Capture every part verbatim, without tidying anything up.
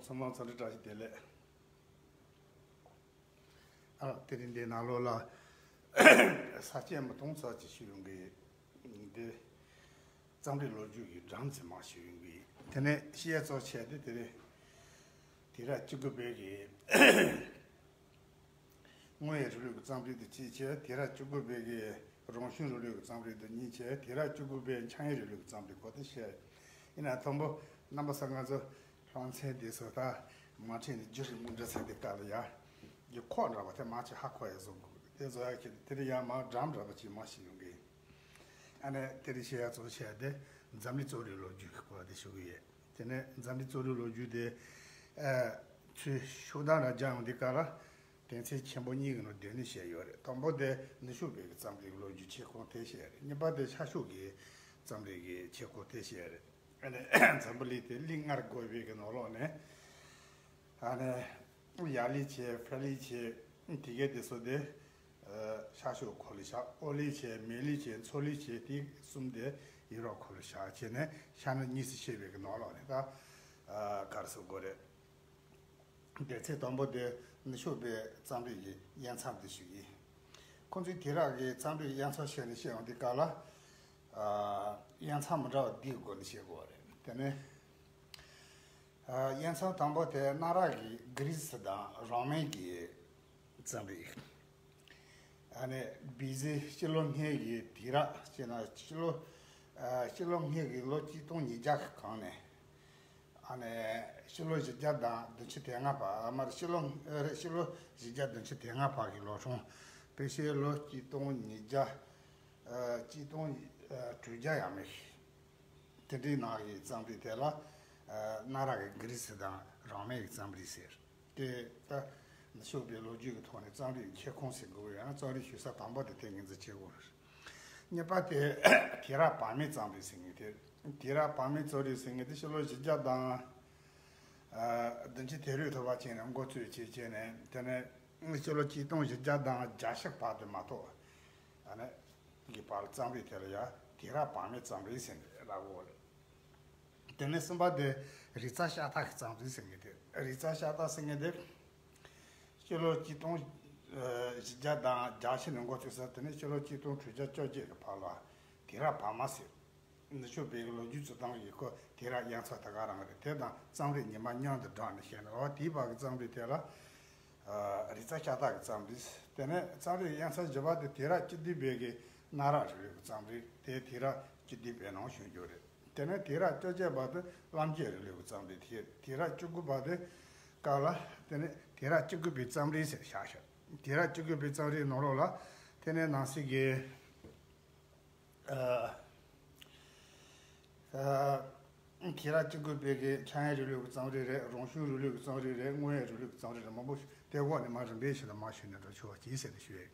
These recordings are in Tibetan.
ཚང་མ་འཚམས་འདྲི་བཀྲ་ཤིས་བདེ་ལེགས། ཨ་དེ་རིང་འདི་ནང་ལོགས་ལ་ས་སྐྱ་མི་སྟོང་ཚོགས་ཀྱི་ཤེས་ཡོན་གྱི་འདི་རྩོམ་རིག་ལོ་རྒྱུས་ཀྱི་སྒྲོམ་ཙམ་མ་ཤེས་ཡོན་གྱི་དེ་ནས་ཤེས་ཡ་གཙོ་ཆེ་དེ་དེ་རེད། དུས་རབས་བཅུ་དགུ་པའི་གི་དངོས་ཡོད་རིང་ལུགས་ཀྱི་རྩོམ་རིག་དེ་གཅིག་བྱས། དུས་རབས་བཅུ་དགུ་པའི་གི་རང་བྱུང་རིང་ལུགས་ཀྱི་རྩོམ་རིག་དེ་གཉིས་བྱས། དུས་རབས་བཅུ་དགུ་པའི་འཆར་ཡན་རིང་ལུགས་ཀྱི་རྩོམ་རིག་སྐོར་དེ་བཤད། ཡིན་ན་དང་པོ་རྣམ་པ་ཚོ་ང་ཚོ་སློབ་ཚན་དེ་ཚོ་ད་མ་ཁྲིད་ནས་རྒྱུན་རིང་པོ་འགྲོ་ཚར་དུས་སྐབས་ལ་ཡ་གི་ཁོག་འདྲ་བ་དེ་མ་ཆེ་ཧ་གོ་ཡ་བཟོ་དགོས། དེ་བཟོ་ཡ་གི་དེ་རིང་ཡ་མ་འགྲམ་འདྲ་བ་ཅིག་མ་ཤེས་ཡོང་གི། ཨ་ནི་དེ་རིང་བཤད་ཡ་གཙོ་བོ་བཤད་དེ་འཛམ་གླིང་རྩོམ་རིག་ལོ་རྒྱུས་ཀྱི་སྐོར་དེ་ཞུ་གི་ཡོད། དེ་ནས་འཛམ་གླིང་རྩོམ་རིག་ལོ་རྒྱུས་དེ་ཨ་ཚུར་ཤུགས་ལྡན་ལ་སྦྱར་ཡོང་དུས་སྐབས་ལ་དོན་ཚན་ཆེན་པོ་གཉིས་ཀྱི་ནང་སྡོད་ནས་བཤད་ཡོད་རེད། དང་པོ་དེ་ནུབ་ཕྱོགས་པའི་གི་རྩོམ་རིག་ལོ་རྒྱུས་ཆེད་ཁོངས་དེ་བཤད་རེད། གཉིས་པ་དེ་ཤར་ཕྱོགས་ཀྱི་རྩོམ་རིག་གི་ཆེད་ཁོངས་དེ་བཤད་རེད། ཨ་ནི་འཛམ་བུ་གླིང་དེ་གླིང་ལྔར་བགོས་པའི་གི་ནང་ལོགས་ནས་ཨ་ནི་ཡར་ལེ་བྱས། ཧྥེ་ལེ་བྱས། དེ་གའི་དེ་ཚོ་དེ་ཨ་ཤར་ཕྱོགས་ཁོ་ལ་བཞག། ཨོ་ལེ་བྱས། མེ་ལེ་བྱས། མཚོ་ལེ་བྱས། དེ་གསུམ་དེ་ཡུ་རོབ་ཁོ་ལ་བཞག་བྱས་ནས་ཤར་ནུབ་གཉིས་སུ་ཕྱེ་བའི་གི་ནང་ལོགས་ནས་ད་ཨ་ག་རེ་ཟེར་དགོས་རེད། དོན་ཚན་དང་པོ་དེ་ནུབ་ཕྱོགས་པའི་རྩོམ་རིག་གི་དབྱེ་མཚམས་དེ་ཞུ་གི་ཡིན། ཁོང་ཚོས་དུས་རབས་ཀྱི་རྩོམ་རིག་དབྱེ་མཚམས་བཤད་ནས་བཤད་ཡོང་དུས་སྐབས་ལ་ཨ་དབྱེ་མཚམས་མི་འདྲ་བ་འདིའི་སྒོ་ནས་བཤད་དགོས་པ་རེད། དེ་ནས་ཨ་དབྱེ་མཚམས་དང་པོ་དེ་གནའ་རབས་ཀྱི་གྷི་རི་སི་དང་རོ་མན་གྱི་རྩོམ་རིག། ཨ་ནི་བི་སི་ཕྱི་ལོ་སྔོན་གྱི་དུས་རབས་ཅེ་ན་ཕྱི་ལོ་ཨ་ཕྱི་ལོ་སྔོན་གྱི་ལོ་གཅིག་སྟོང་ཉིས་བརྒྱ་གི་གོང་ནས་ཨ་ནི་ཕྱི་ལོ་བཞི་བརྒྱ་དང་བདུན་ཅུ་དོན་ལྔ་བར། ཨ་མར་ཕྱི་ལོ་ཨ་རེད། ཕྱི་ལོ་བཞི་བརྒྱ་བདུན་ཅུ་དོན་ལྔ་བར་གྱི་ལོ་གྲངས། དཔེ་བཤད་ལོ་གཅིག་སྟོང་ཉིས་བརྒྱ་ཨ་གཅིག་སྟོང་ཨ་དྲུག་བརྒྱ་ཡས་མས། དེ་འདྲའི་ནང་གི་རྩོམ་རིག་དེ་ལ་ཨ་གནའ་རབས་ཀྱི་གྷི་རི་སི་དང་རོ་མན་གྱི་རྩོམ་རིག་ཟེར། དེ་ལྟ་ནུབ་ཕྱོགས་པའི་ལོ་རྒྱུས་ཀྱི་ཐོག་ནས་རྩོམ་རིག་མཁས་ཁུངས་ཟེར་དགོས་ཡང་རྩོམ་རིག་ཞུ་ས་དང་པོ་དེ་དེ་ངོས་འཛིན་བྱེད་དགོས་རེད། གཉིས་པ་དེ་དུས་རབས་བར་མའི་རྩོམ་རིག་ཟེར་མཁན་དེ། དུས་རབས་བར་མའི་རྩོམ་རིག་ཟེར་མཁན་དེ་ཕྱི་ལོ་བཞི་བརྒྱ་དང་ཨ་བདུན་ཅུ་དོན་དྲུག་ཐུབ་པ་ཅན་ནས་འགོ་བཙུགས་བྱས་བྱས་ནས། དེ་ནས་ཕྱི་ལོ་གཅིག་སྟོང་བཞི་བརྒྱ་དང་བརྒྱད་ཅུ་བར་དུ་མ་གཏོགས་ཨ་ནི་གི་བར་རྩོམ་རིག་དེ་ལ་ཡང་དུས་རབས་བར་མའི་རྩོམ་རིག་ཟེར་ནས་ལབ་ཡོད་རེད། དེ་ནས་གསུམ་པ་དེ་རིག་རྩལ་ཤ་སྟག་གི་རྩོམ་རིག་ཟེར་མཁན་དེ། རིག་རྩལ་ཤ་སྟག་ཟེར་མཁན་དེ་ཕྱི་ལོ་གཅིག་སྟོང་བཞི་བརྒྱ་དང་བརྒྱད་ཅུ་ནས་འགོ་བཙུགས་ས། དེ་ནས་ཕྱི་ལོ་གཅིག་སྟོང་དྲུག་བརྒྱ་བཅོ་བརྒྱད་ཀྱི་བར་ལ་དུས་རབས་བར་མ་ཟེར། ནུབ་ཕྱོགས་པའི་ལོ་རྒྱུས་འཛིན་སྟངས་ཀྱི་སྐོར་དུས་རབས་དབྱེ་མཚམས་ད་ག་རང་རེད། དེ་དང་རྩོམ་རིག་ཉི་མ་མཉམ་དུ་བསྒྲགས་ནས་བཤད་ན། འོ་དེའི་བར་གྱི་རྩོམ་རིག་དེ་ལ་ཨ་རིག་རྩལ་ཤ་སྟག་གི་རྩོམ་རིག། དེ་ནས་རྩོམ་རིག་དབྱེ་མཚམས་བཞི་པ་དེ་དུས་རབས་བཅུ་བདུན་པའི་གི་གནའ་རབས་རིང་ལུགས་ཀྱི་རྩོམ་རིག། དེ་དུས་རབས་བཅུ་བདུན་པའི་ནང་ཤོང་རྒྱུ་རེད། དེ་ནས་དུས་རབས་བཅོ་བརྒྱད་པ་དེ་བླམ་རྒྱལ་རིང་ལུགས་ཀྱི་རྩོམ་རིག། དེ་དུས་རབས་བཅུ་དགུ་པ་དེ་སྐབས་ལ་དེ་ནས་དུས་རབས་བཅུ་དགུ་པའི་རྩོམ་རིག་ཟེར་བཞག་ཤག་དུས་རབས་བཅུ་དགུ་པའི་རྩོམ་རིག་ནང་ལོགས་ལ་དེ་ནས་ནང་གསེས་ཀྱི་ཨ་ཨ་དུས་རབས་བཅུ་དགུ་པའི་གི་འཆར་ཡན་རིང་ལུགས་ཀྱི་རྩོམ་རིག་རེད། རང་བྱུང་རིང་ལུགས་ཀྱི་རྩོམ་རིག་རེད། དངོས་ཡོད་རིང་ལུགས་ཀྱི་རྩོམ་རིག་རེད། མང་པོ་ཞིག་དེ་འོག་ནས་མར་རིམ་པས་བྱས་ནས་མར་ཞུས་ནས་འགྲོ་ཆོག་པ་གྱིས་ཟེར་ནས་ཞུས་ཡོད།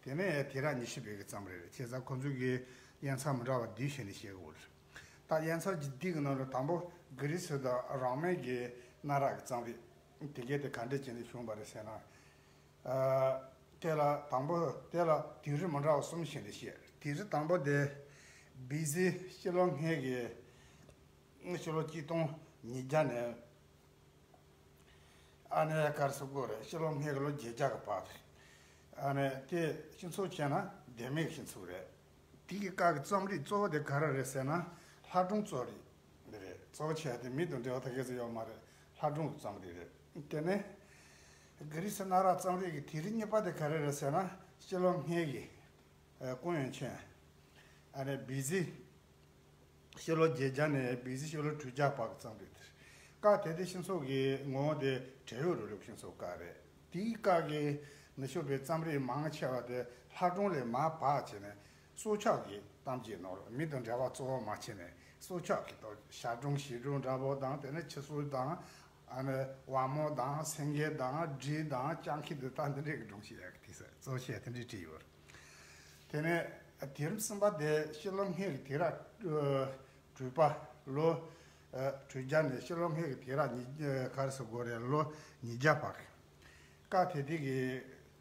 དེ་ནས་དུས་རབས་ཉི་ཤུ་པའི་གི་རྩོམ་རིག་རེད། བྱས་ཙང་ཁོང་ཚོའི་གི་དབྱེ་མཚམས་མི་འདྲ་བ་བསྡུས་བྱས་ནས་བཤད་དགོས་རེད། ད་དབྱེ་མཚམས་ཀྱི་འདི་གི་ནང་དུ་དང་པོ་གྷི་རི་སི་དང་རོ་མན་གྱི་གནའ་རབས་ཀྱི་རྩོམ་རིག་དེ་གས་དེ་ག་འདྲས་བྱས་ནས་བྱུང་བ་རེད་ཟེར་ན། ཨ་དེ་ལ་དང་པོ་དེ་ལ་དུས་རིམ་མི་འདྲ་བ་གསུམ་བྱས་ནས་བཤད། དུས་རིམ་དང་པོ་དེ་བི་སི་ཕྱི་ལོ་སྔོན་གྱི་ཕྱི་ལོ་གཅིག་སྟོང་ཉིས་བརྒྱ་ནས་ཨ་ནི་ག་རེ་ཟེར་དགོས་རེད། ཕྱི་ལོ་སྔོན་གྱི་ལོ་བརྒྱད་བརྒྱ་གི་བར་དུ། ཨ་ནི་དེ་སྤྱི་ཚོགས་བྱས་ན་ལྡེ་མིག་སྤྱི་ཚོགས་རེད། དེ་གི་སྐབས་ཀྱི་རྩོམ་རིག་གཙོ་བོ་དེ་ག་རེ་རེད་ཟེར་ན་ལྷ་སྒྲུང་རྩོམ་རིག་འདི་རེད། གཙོ་བོ་ཆེ་བ་དེ་མི་དང་འབྲེལ་བ་ད་ག་ཚོད་ཡོད་མ་རེད། ལྷ་སྒྲུང་གི་རྩོམ་རིག་རེད། དེ་ནས་གྷི་རི་སི་གནའ་རབས་རྩོམ་རིག་གི་དུས་རིམ་གཉིས་པ་དེ་ག་རེ་རེད་ཟེར་ན་ཕྱི་ལོ་སྔོན་གྱི་ཨ་ཀོང་ཡོན་ཆོན། ཨ་ནི་བི་སི་ཕྱི་ལོ་བརྒྱད་བརྒྱ་ནས་བི་སི་ཕྱི་ལོ་དྲུག་བརྒྱ་བར་གྱི་རྩོམ་རིག་དེ་རེད། སྐབས་དེ་དུས་སྤྱི་ཚོགས་ཀྱི་ངོ་བོ་དེ་བྲན་གཡོག་རིང་ལུགས་སྤྱི་ཚོགས་སྐབས་རེད། དེའི་སྐབས་ཀྱི་ནུབ་ཕྱོགས་པའི་རྩོམ་རིག་མང་ཆེ་བ་དེ་ལྷ་སྒྲུང་ལས་མར་བབས་བྱས་ནས་སྲོག་ཆགས་ཀྱི་གཏམ་རྒྱུད་ནང་ལ་མི་དང་འབྲེལ་བ་གཙོ་བོ་མ་བྱས་ནས་སྲོག་ཆགས་ཀྱི་ཐོག་བྱ་སྒྲུང་བྱིའུ་སྒྲུང་འདྲ་པོ་དང་། དེ་ནས་ཁྱི་གསོ་དང་། ཨ་ནི་ཝ་མོ་དང་སེང་གེ་དང་འབྲི་དང་སྤྱང་ཀི་དེ་དག་འདི་འདྲས་ཀྱི་སྒྲུང་ཞིག་ཡག་གི་དུས་ས་གཙོ་ཆེ་དེ་འདྲས་བྲིས་ཡོད། དེ་ནས་དུས་རིམ་གསུམ་པ་དེ་ཕྱི་ལོ་སྔོན་གྱི་དུས་རབས་དྲུག་པ། ལོ་དྲུག་བརྒྱ་ནས་ཕྱི་ལོ་སྔོན་གྱི་དུས་རབས་ཉི་ག་རེ་ཟེར་དགོས་རེད། ལོ་ཉིས་བརྒྱ་བར། སྐབས་དེ་དུས་ཀྱི་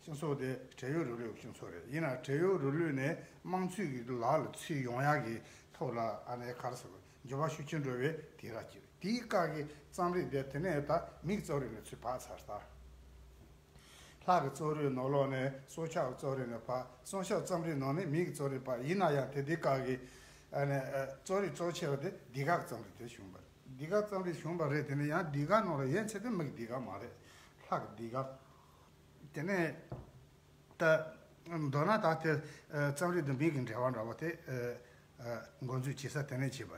སྤྱི་ཚོགས་དེ་བྲན་གཡོག་རིང་ལུགས་ཀྱི་སྤྱི་ཚོགས་རེད། ཡིན་ནའང་བྲན་གཡོག་རིང་ལུགས་ནས་དམངས་གཙོའི་གི་ལག་ལ་ཚུད་ཡོང་ཡག་གི་ཐོག་ལ་ཨ་ནི་ག་རེ་ཟེར་དགོས། འགྱུར་བ་ཤུགས་ཆེན་འགྲོ་བའི་དུས་རབས་ཅིག་རེད། དེའི་སྐབས་ཀྱི་རྩོམ་རིག་དེ་དེ་ནས་ད་མིའི་རྩོམ་རིག་ནས་ཚུར་བབས་ཚར་ད། ལྷ་གི་རྩོམ་རིག་ནང་ལོགས་ནས་སྲོག་ཆགས་ཀྱི་རྩོམ་རིག་ནས་བབས། སྲོག་ཆགས་རྩོམ་རིག་ནང་ནས་མིའི་རྩོམ་རིག་བབས། ཡིན་ན་ཡང་དེ་དུས་སྐབས་ཀྱི་ཨ་ནི་ཨ་རྩོམ་རིག་གཙོ་ཆེ་བ་དེ་ཟློས་གར་རྩོམ་རིག་དེ་བྱུང་བ་རེད། ཟློས་གར་རྩོམ་རིག་བྱུང་བ་རེད། དེ་ནས་ཡང་ཟློས་གར་ནང་ལ་ཡིན་ཚེ་དེ་མིའི་ཟློས་གར་མ་རེད། ལྷ་གི་ཟློས་གར། དེ་ནས་ད་མདོར་ན་ད་དེ་ཨ་རྩོམ་རིག་དང་མི་གི་འབྲེལ་བ་འདྲ་བོ་དེ་ཨ་ཨ་འགོ་འཛུགས་བྱེད་ས་དེ་ནས་བྱས་པ་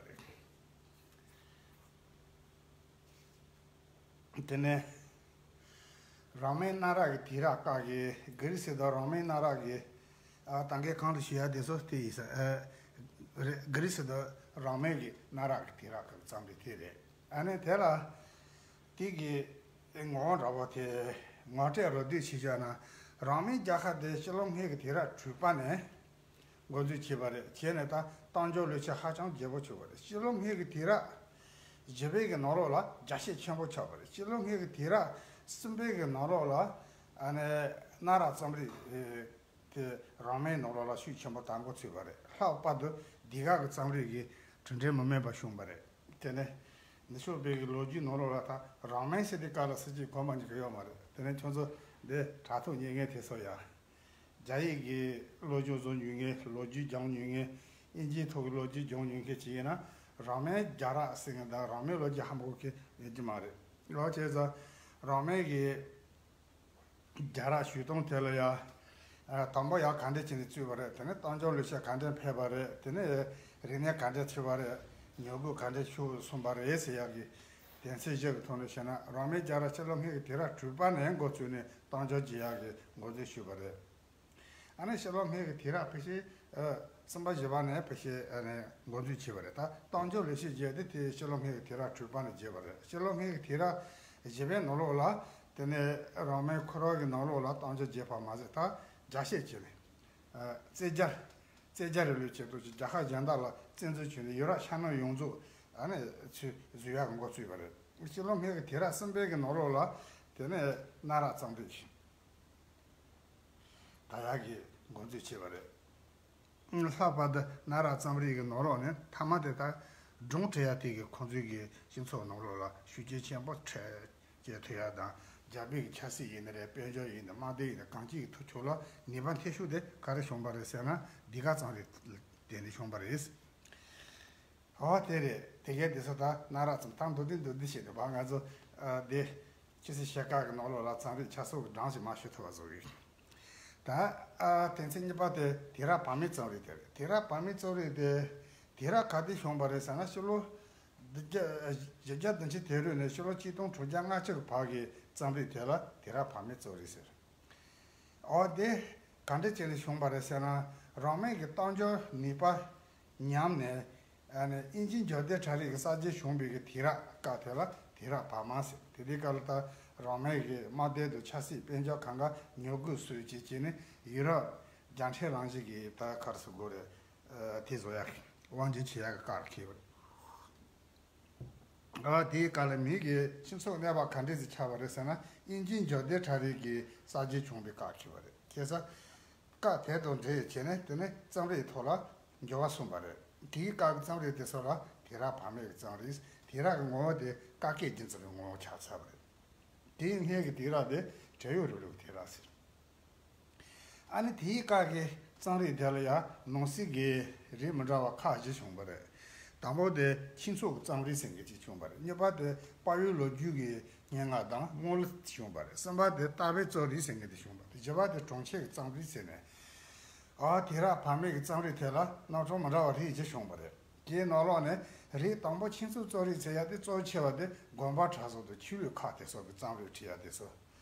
རེད། དེ་ནས་རང་མིང་གནའ་རབས་ཀྱི་དུས་རབས་སྐབས་ཀྱི་གྷི་རི་སི་དང་རོ་མའི་གནའ་རབས་ཀྱི་ཨ་ད་གིན་གོང་དུ་ཞུ་ཡ་དེ་ཚོ་དེ་ཡིན་ས་ཨ་རེད། གྷི་རི་སི་དང་རོ་མའི་གི་གནའ་རབས་ཀྱི་དུས་རབས་སྐབས་ཀྱི་རྩོམ་རིག་དེ་རེད། ཨ་ནི་དེ་ལ་དེ་གི་ངོ་བོ་འདྲ་བོ་དེ་ངོ་སྤྲོད་རོབ་བསྡུས་བྱེད་བྱས་ན། རང་མིང་རྒྱལ་ཁབ་དེ་སྤྱི་ལོ་སྔོན་གྱི་དུས་རབས་དྲུག་པ་ནས་འགོ་འཛུགས་བྱས་པ་རེད། བྱས་ནས་ད་གཏམ་བརྗོད་ལོ་རྒྱུས་ཧ་ཅང་རྒྱས་པོ་བྱུང་བ་རེད། སྤྱི་ལོ་སྔོན་གྱི་དུས་རབས་བཞི་པའི་གི་ནང་ལོགས་ལ་རྒྱས་བཤད་ཆེན་པོ་ཆགས་པ་རེད། སྤྱི་ལོ་སྔོན་གྱི་དུས་རབས་གསུམ་པའི་གི་ནང་ལོགས་ལ་ཨ་ནི་གནའ་རབས་རྩོམ་རིག་དེ་རང་མིང་ནང་ལོགས་ལ་ཤུགས་ཆེན་པོ་དར་འགོ་ཚུགས་པ་རེད། ལྷག་པར་དུ་ཟློས་གར་གྱི་རྩོམ་རིག་གི་གྲུབ་འབྲས་མི་དམན་པ་བྱུང་བ་རེད། དེ་ནས་ནུབ་ཕྱོགས་པའི་གི་ལོ་རྒྱུས་ནང་ལོགས་ལ་ད་རང་མིང་ཟེར་དུས་སྐབས་ལ་ཟེར་གྱི་གོ་མ་ཉན་གི་ཡོད་མ་རེད། དེ་ནས་ཁྱོད་ཚོ་འདི་དྲ་ཐོག་ཉན་མཁན་དེ་ཚོ་ཡ། རྒྱ་ཡིག་གི་སློབ་སྦྱོང་བཟོ་མྱོང་མཁན། ལོ་རྒྱུས་སྦྱང་མྱོང་མཁན། དབྱིན་ཇིའི་ཐོག་གི་ལོ་རྒྱུས་སྦྱང་མྱོང་མཁན་ཅིག་ཡིན་ན། རང་མིང་རྒྱལ་རབས་ཟེར་མཁན་དང་རང་མིང་ལོ་རྒྱུས་ཧ་མ་གོ་མཁན་ཡོད་ཀྱི་མ་རེད། ལོ་བྱས་ཙང་རང་མིང་གི་རྒྱལ་རབས་བྱུང་སྟངས་དེ་ལ་ཡ། ཨ་དང་པོ་ཡ་ག་འདྲ་བྱས་ནས་བཙུགས་པ་རེད། དེ་ནས་གཏམ་བརྗོད་ལོ་རྒྱུས་ག་འདྲ་འཕེལ་བ་རེད། དེ་ནས་རིག་གནས་ག་འདྲ་འཕེལ་བ་རེད། ཉོ་རྒུད་ག་འདྲ་ཤུགས་སོང་བ་རེད་ཟེར་ཡག་གི་དོན་ཚན་བཞི་གི་ཐོག་ནས་བཤད་ན། རང་མིང་རྒྱལ་རབས་སྤྱི་ལོ་སྔོན་གྱི་དུས་རབས་དྲུག་པ་ནས་འགོ་བཙུགས་ནས་གཏམ་བརྗོད་ཀྱི་ཡག་གི་འགོ་འཛུགས་ཞུས་པ་རེད། ཨ་ནི་སྤྱི་ལོ་སྔོན་གྱི་དུས་རབས་ཕལ་ཆེར་ཨ་གསུམ་པ་བཞི་པ་ནས་ཕལ་ཆེར་ཨ་ནི་འགོ་འཛུགས་བྱས་པ་རེད། ད་གཏམ་བརྗོད་ལོ་རྒྱུས་བརྒྱད་དེ་དེ་སྤྱི་ལོ་སྔོན་གྱི་དུས་རབས་དྲུག་པ་ནས་བརྒྱབ་པ་རེད། སྤྱི་ལོ་སྔོན་གྱི་དུས་རབས་བཞི་པའི་ནང་ལོགས་ལ་དེ་ནས་རང་མིང་ཁོ་རང་གི་ནང་ལོགས་ལ་གཏམ་བརྗོད་བརྒྱབ་པ་མ་ཟད། ད་རྒྱས་བཤད་བྱས་ནས་ཨ་རྩེད་རྒྱལ། རྩེད་རྒྱལ་རེ་ལོས་བྱེད་དུ་རྒྱལ་ཁབ་གཞན་དག་ལ་བཙན་འཛུལ་བྱས་ནས་ཡུ་རོབ་ཤར་ནུབ་ཡོངས་རྫོགས་ཨ་ནི་ཚུར་བཟོས་ཡག་འགོ་བཙུགས་པ་རེད། སྤྱི་ལོ་སྔོན་གྱི་དུས་རབས་གསུམ་པའི་གི་ནང་ལོགས་ལ་དེ་ནས་གནའ་རབས་རྩོམ་རིག་ད་ཡག་གི་འགོ་འཛུགས་བྱས་པ་རེད། ལྷག་པར་དུ་གནའ་རབས་རྩོམ་རིག་གི་ནང་ལོགས་ནས་མཐའ་མ་དེ་ད་སྒྲུང་བྲི་ཡ་དེ་གི་ཁོང་ཚོའི་གི་སྤྱི་ཚོགས་ནང་ལོགས་ལ་ཤུགས་རྐྱེན་ཆེན་པོ་འཕྲད་སྐྱེལ་ཐུབ་ཡ་དང་། རྒྱལ་པོའི་གི་ཆབ་སྲིད་ཡིན་ནི་རེད། དཔལ་འབྱོར་ཡིན་ནི། དམག་སྡེ་ཡིན་ནི། གང་ཅིའི་ཐོག་ལ་ནུས་པ་ཐེབས་ཤུགས་དེ་ག་རེ་བྱུང་བ་རེད་ཟེར་ན། ཟློས་གར་རྩོམ་རིག་དེ་ནས་བྱུང་བ་རེད། ཨོ་དེ་རེད། དེ་གའི་དེ་ཚོ་ད་གནའ་རབས་རྩོམ་ད་མདོར་བསྡུས་མདོར་བསྡུས་བྱས་ནས་བ་ང་ཚོ་ཨ་དེ་ཆོས་སྲིད་ཤེལ་དཀར་གི་ནང་ལོགས་ལ་རྩོམ་རིག་ཆ་ཚང་གི་གྲངས་ཤིག་མ་ཞུ་ཐུབ་པ་བཟོ་གི། ད་ཨ་དོན་ཚན་གཉིས་པ་དེ་དུས་རབས་བར་མའི་རྩོམ་རིག་དེ་རེད། དུས་རབས་བར་མའི་རྩོམ་རིག་དེ་དུས་རབས་ག་དུས་བྱུང་བ་རེད་ཟེར་ན། ཕྱི་ལོ་བཞི་བརྒྱ་བཞི་བརྒྱ་བདུན་ཅུ་དེ་རིང་ནས་ཕྱི་ལོ་ཆིག་སྟོང་དྲུག་བརྒྱ་ལྔ་བཅུ་གི་བར་གྱི་རྩོམ་རིག་དེ་ལ་དུས་རབས་བར་མའི་རྩོམ་རིག་ཟེར། ཨོ་དེ་ག་འདྲ་བྱས་ནས་བྱུང་བ་རེད་ཟེར་ན། རང་མིང་གི་གཏམ་བརྗོད་ནུས་པ་ཉམས་ནས་ཨ་ནི་དབྱིན་ཇིའི་འབྱོར་ལྡན་གྲ་སྒྲིག་གི་གསར་བརྗེ་བྱུང་བའི་གི་དུས་རབས་སྐབས་དེ་ལ་དུས་རབས་བར་མ་ཟེར། དེ་དུས་སྐབས་ལ་ད་རང་མིང་གི་དམག་སྡེ་དང་ཆབ་སྲིད་དཔལ་འབྱོར་གང་ག་ཉོ་རྒུད་སོགས་ཀྱི་བྱས་ནས་ཡུ་རོབ་རྒྱལ་ཕྲན་རང་བཞིན་གྱི་ད་ག་རེ་ཟེར་དགོས་རེད། ཨ་དེ་བཟོ་ཡག་གི་དབང་སྒྱུར་བྱེད་ཡག་གི་སྐབས་ལ་འཁེལ་བ་རེད། ཨ་དེའི་སྐབས་ལ་མིའི་གི་སྤྱི་ཚོགས་གནས་བབ་ག་འདྲས་ཟིག་ཆགས་པ་རེད་ཟེར་ན། དབྱིན་ཇིའི་འབྱོར་ལྡན་གྲ་སྒྲིག་གི་གསར་བརྗེ་བྱུང་བའི་སྐབས་འཁེལ་བ་རེད། བྱས་ཙང་སྐབས་དེ་དང་འབྲེལ་བྱས་ནས་དེ་ནས་རྩོམ་རིག་ཐོག་ལ་འགྱུར་བ་སོང་བ་རེད། དེའི་སྐབས་ཀྱི་རྩོམ་རིག་དེ་ཚོ་ལ་དུས་རབས་བར་མའི་གི་རྩོམ་རིག་དུས་རབས་ཀྱི་ངོ་བོ་དེ་བཀའ་བརྒྱུད་རྒྱུད་འཛིན་པའི་ངོ་བོ་ཆགས་ཚར་བ་རེད། དེའི་སྔོན་གྱི་དུས་རབས་དེ་བྲན་གཡོག་རིང་ལུགས་ཀྱི་དུས་རབས་ཟེར། ཨ་ནི་དེའི་སྐབས་ཀྱི་རྩོམ་རིག་དེ་ལ་ཡང་ནང་གསེས་ཀྱི་རིགས་མི་འདྲ་བ་ཁག་བཞི་བྱུང་བ་རེད། དང་པོ་དེ་ཁྱིམ་ཚང་གི་རྩོམ་རིག་ཟེར་མཁན་ཅིག་བྱུང་བ་རེད། གཉིས་པ་དེ་དཔའ་བོའི་ལོ་རྒྱུས་ཀྱི་སྙན་ངག་དང་སྨོན་ལམ་བྱུང་བ་རེད། གསུམ་པ་དེ་རྟ་པའི་རྩོམ་རིག་ཟེར་མཁན་དེ་བྱུང་བ་རེད། བཞི་པ་དེ་གྲོང་ཁྱེར་གྱི་རྩོམ་རིག་ཟེར་ནས། ཨ་དུས་རབས་བར་མའི་གི་རྩོམ་རིག་དེ་ལ་རྣམ་གྲངས་མི་འདྲ་བ་རིགས་བཞི་བྱུང་བ་རེད། དེའི་ནང་ལོགས་ནས་རིགས་དང་པོ་ཁྱིམ་ཚང་རྩོམ་རིག་ཟེར་ཡ་དེ་གཙོ་ཆེ་བ་དེ་དགོན་པ་གྲྭ་ཚང་དང་ཆོས་ལུགས་ཁག་དེ་ཚོ་གི་རྩོམ་རིག་བྲིས་ཡ་དེ་ཚོ།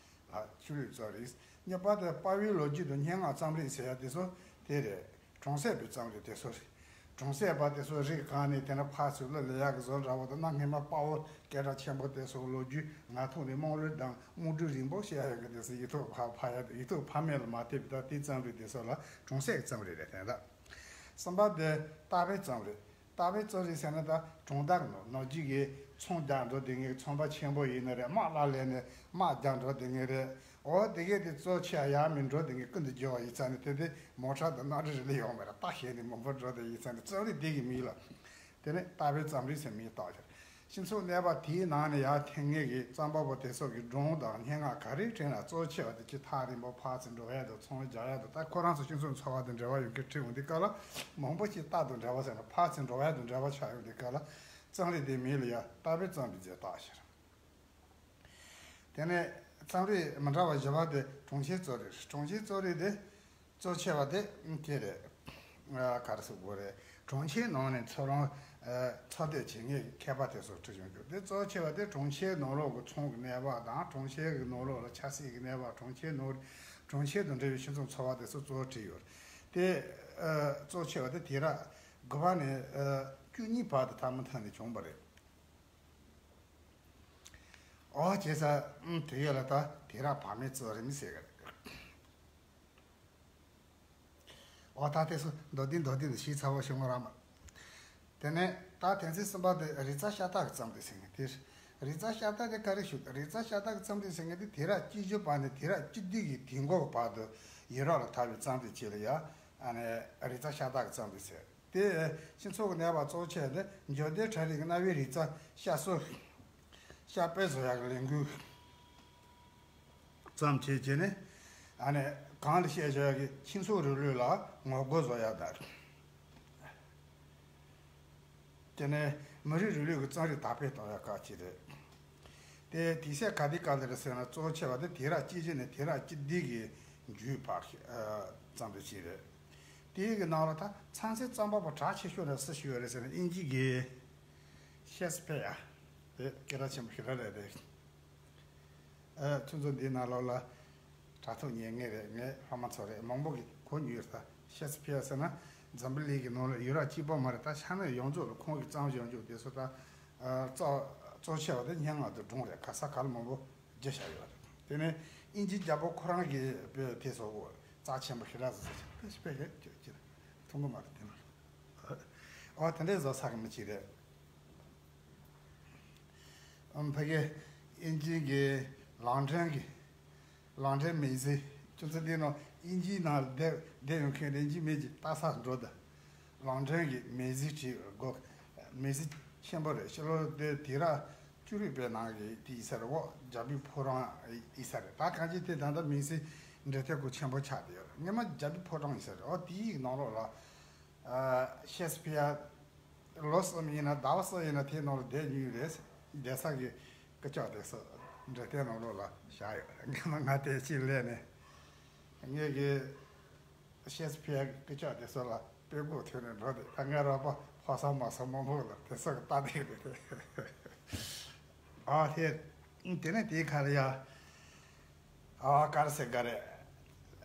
ཨ་ཆོས་ལུགས་རྩོམ་རིག་གཉིས་པ་དེ་དཔའ་བོའི་ལོ་རྒྱུས་དང་སྙན་ངག་རྩོམ་རིག་ཟེར་ཡ་དེ་ཚོ་དེ་རེད། གྲོང་གསེབ་པའི་རྩོམ་རིག་དེ་ཚོ་རེད། གྲོང་གསེབ་པ་དེ་ཚོ་རིགས་གང་ནས་དེ་ནས་ཕར་ཚུར་ལ་ལས་ཡག་གི་བཟོ་འདྲ་བོ་དང་། གནའ་སྔ་མ་དཔའ་བོ་སྐད་གྲགས་ཆེན་པོ་དེ་ཚོ་ལོ་རྒྱུས་ངག་ཐོག་ནས་སྨོན་ལམ་དང་དམུ་འབྲུ་རིང་པོ་བཤད་ཡག་གི་དེ་ཚོ་ཡིག་ཐོག་ཕར་ཕབ་ཡ་དེ། ཡིག་ཐོག་ཕབ་མེད་ལ་མ་ལྟོས་པའི་ད་དེའི་རྩོམ་རིག་དེ་ཚོ་ལ་གྲོང་གསེབ་ཀྱི་རྩོམ་རིག་རེད་དེ་ད། གསུམ་པ་དེ་རྟ་པའི་རྩོམ་རིག་རྟ་པའི་རྩོམ་རིག་ཟེར་ན་ད་གྲོང་རྡལ་ནང་ནང་རྒྱུད་ཀྱི་ཚོང་རྒྱག་འགྲོ་དེ་ངའི་ཚོང་པ་ཆེན་པོ་ཡིན་ནི་རེད། དམག་ལ་ལས་ནས་དམག་རྒྱག་འགྲོ་དེ་ངའི་རེད། འོ་དེ་གས་དེ་གཙོ་ཆེ་ཡ་མི་འགྲོ་དེ་ངའི་ཀུན་ཏུ་རྒྱུ་བ་ཡིན་ཙང་ནི་དེ་དེ་མོ་ཊ་དང་གནམ་གྲུ་རེ་ལས་ཡོང་མེད་ར། རྟ་བཤས་ནས་མང་པོ་འགྲོ་དེ་ཡིན་ཙང་ནི་རྩོམ་རིག་དེ་གི་མིང་ལ་དེ་ནས་རྟ་པའི་རྩོམ་རིག་ཟེར་མིང་བཏགས་ཡོད། སྤྱི་ཚོགས་གནས་བབ་དེའི་ནང་ནས་ཡར་འཐེན་མཁན་གྱི་རྩོམ་པ་པོ་དེ་ཚོ་གི་སྒྲུང་དང་སྙན་ངག་ག་རེ་བྲིས་ན་གཙོ་ཆེ་བ་དེ་ཅིག་ཐག་རིང་པོ་ཕར་ཚུར་འགྲོ་ཡ་དང་ཚོང་རྒྱག་ཡ་དང་། ད་ཁོ་རང་ཚོ་སྤྱི་ཚོགས་འཚོ་བ་དང་འབྲེལ་བ་ཡོད་མཁན་བྲིས་འོང་དུས་སྐབས་ལ། མང་པོ་ཞིག་རྟག་ཏུ་འབྲེལ་བ་ཟེར་ན་ཕར་ཚུར་འགྲོ་ཡ་དང་འབྲེལ་བ་ཆགས་ཡོང་དུས་སྐབས་ལ། རྩོམ་རིག་དེ་མི་ལ་ཡ་རྟག་པའི་རྩོམ་པའི་རྫས་རྟགས་ཤིག་རེད། དེ་ནས་རྩོམ་རིག་མི་འདྲ་བ་བཞི་པ་དེ་གྲོང་ཁྱེར་རྩོམ་རིག་རེད། གྲོང་ཁྱེར་རྩོམ་རིག་དེ་གཙོ་ཆེ་བ་དེ་དེ་རེད། ཨ། ག་རེ་ཟེར་དགོས་རེད། གྲོང་ཁྱེར་ནང་ནས་འཚོ་རང་འཚོ་སྡོད་བྱེད་མཁན་མཁས་པ་དེ་ཚོ་བྲིས་བྱུང་རྒྱུ་དེ་གཙོ་ཆེ་བ་དེ་གྲོང་ཁྱེར་ནང་ལོགས་ཀྱི་ཚོང་གི་གནས་བབ་དང་། གྲོང་ཁྱེར་གྱི་ནང་ལོགས་ལ་ཆབ་སྲིད་ཀྱི་གནས་བབ། གྲོང་ཁྱེར་ནང་། གྲོང་ཁྱེར་དང་འབྲེལ་བའི་སྤྱི་ཚོགས་འཚོ་བ་དེ་ཚོ་གཙོ་བོ་བྲིས་ཡོད་རེད། དེ་ཨ་གཙོ་ཆེ་བ་དེ་དུས་རབས་དགུ་པ་ནས་ཨ་བཅུ་གཉིས་བར་དུ་མཐའ་མ་མཐའ་ནས་བྱུང་བ་རེད། ཨོ་བྱས་ཙང་དེ་ཡོད་ལ། ད་དུས་རབས་བར་མའི་རྩོམ་རིག་ཟེར་གི་རེད། ཨོ་ད་དེ་ཚོ་མདོར་བསྡུས་མདོར་བསྡུས་ནས་ཤེས་ཚར་བ་བྱུང་བ་རེད་མ། དེ་ནས་ད་དོན་ཚན་གསུམ་པ་དེ་རིག་རྩལ་ཤ་སྟག་གི་རྩོམ་རིག་ཟེར་མཁན་དེ་རེད། རིག་རྩལ་ཤ་སྟག་དེ་ག་རེ་ཞུ། རིག་རྩལ་ཤ་སྟག་གི་རྩོམ་རིག་ཟེར་མཁན་དེ་དུས་རབས་བཅུ་བཞི་པ་ནས་དུས་རབས་བཅུ་བདུན་གྱི་དུས་འགོ་གི་བར་དུ་ཡུ་རོབ་ལ་དར་བའི་རྩོམ་རིག་ཅིག་ལ་ཡ། ཨ་ནི་རིག་རྩལ་ཤ་སྟག་གི་རྩོམ་རིག་ཟེར། དེ་སྤྱི་ཚོགས་ཀྱི་གནས་བབ་གཙོ་ཆེ་དེ་འབྱོར་ལྡན་གྲ་སྒྲིག་གི་གནའ་བོའི་རིག་རྩལ་ཤ་གསོ། ཤ་དཔེ་བཟོ་ཡག་གི་ལས་འགུལ་བརྩམས་བྱས་བྱས་ནས། ཨ་ནི་གང་ལ་བཤད་བཞག་ཡག་གི་ཁྱིམ་ཚང་རིང་ལུགས་ལ་ངོ་རྒོལ་བཟོ་ཡག་དང་། དེ་ནས་མི་རིགས་རིང་ལུགས་ཀྱི་རྩོམ་རིག་དར་སྤེལ་གཏོང་ཡག་སྐབས་ཅིག་རེད། དེ་དུས་ཚོད་ག་དུས་སྐབས་ལ་རེད་ཟེར་ན། གཙོ་ཆེ་བ་དེ་དུས་རབས་བཅུ་བཞི་ནས་དུས་རབས་བཅུ་བདུན་གྱི་མཇུག་བར་གྱི་ཨ་རྩོམ་རིག་ཅིག་རེད། དེའི་གི་ནང་ལ་ད་མཚམས་མཚམས་རྩོམ་པ་པོ་གྲགས་ཆེ་ཤོས་ནི་སུ་ཞིག་ཡོད་རེད་ཟེར་ན། དབྱིན་ཇི་གི་ཤེག་སི་པི་ཡར་དེ་སྐད་གྲགས་ཆེན་པོ་ཞེ་དྲག་རེད་དེ། ཨ། ཁྱོད་ཚོ་འདིའི་ནང་ལོགས་ལ་དྲ་ཐོག་ཉན་མཁན་རེད། ངའི་སློབ་མ་ཚོ་རེད། མང་པོ་གིས་གོ་མྱོང་ཡོད་ས། ཤེག་སི་པི་ཡར་ཟེར་ན་འཛམ་བུ་གླིང་གི་ནང་ལ་ཡུ་རོབ་གཅིག་པོ་མ་རེད། ད་ཤ་ནས་ཡོངས་རྫོགས་ལ་ཁོང་གིས་བརྩམས་བཞག་རྒྱུ་དེ་ཚོ་ད་ཨ་གཙོ་གཙོ་ཆེ་བ་དེ་སྙན་ངག་དང་སྒྲུང་རེད། ག་ས་ག་ལ་མང་པོ་བརྗེ་བཞག་ཡོད་རེད། དེ་ནས་དབྱིན་ཇིའི་རྒྱལ་པོ་ཁོ་རང་གིས་དཔེ་དེ་ཚོ་རྩ་ཆེན་པོ་ཞེ་དྲག་བཟོས་ཚེ་དཔེ་ཞིག་དཔེ་ཞིག་ཅིག་ཅིག་མཐོང་གི་མ་རེད། དེ་ནང་ཨོ་དེ་འདྲས་བཟོ་ཚར་གི་མི་གཅིག་རེད། ཨམ། ཕ་གི་དབྱིན་ཇི་གི་ལོན་ཌོན་གི། ལོན་ཌོན་མེ་གཟི། ཁྱོད་ཚོ་འདི་ནང་དབྱིན་ཇིའི་ནང་བསྡད་བསྡད་ཡོང་མཁན་རེད། དབྱིན་ཇི་མི་གཅིག་ལྟ་ས་འགྲོ་དང་། ལོན་ཌོན་གི་མེ་གཟི་བྲིས་དགོས། མེ་གཟི་ཆེན་པོ་རེད། ཕྱི་ལོ་དེ་དུས་རབས་བཅུ་དྲུག་པའི་ནང་གི་དེ་ཡིན་ས་རེད། འོ་རྒྱལ་པོའི་ཕོ་བྲང་ཡིན་ས་རེད། ད་གང་ཅི་དེ་ད་ལྟ་མེ་གཟི་འབྲི་དེབ་ཁོ་ཆེན་པོ་ཆགས་བསྡད་ཡོད་རེད། སྔོན་མ་རྒྱལ་པོའི་ཕོ་བྲང་ཡིན་ས་རེད། འོ་དེའི་ནང་ལོགས་ལ་ཨ་ཤེག་སི་པི་ཡར་ལོ་གསུམ་ཡིན་ན་ཟླ་བ་གསུམ་ཡིན་ན་དེའི་ནང་ལ་བསྡད་མྱོང་རེད། བསྡད་ས་གི་སྐུ་ཅག་དེ་ཚོ་འབྲི་དེབ་ནང་ལོགས་ལ་བཞག་ཡོད་རེད། སྔོན་མ་ང་དེ་ཕྱིར་སླེབས་ནས་ངས་གི་ཤེག་སི་པི་ཡར་གྱི་སྐུ་ཅག་དེ་ཚོ་ལ་དཔེ་དགོད་ཐོན་ནས་འགྲོ་དེ། ད་ངའི་རོགས་པ་ཕོ་གསར་མོ་གསར་མང་པོ་ལ་དེ་ཚོ་གི་ལྟ་དེ་རེད་དེ། ཨ་དེ་དེ་ནས་དེའི་ཁ་ལ་ཡ། ཨ་ག་རེ་ཟེར་ག་རེ།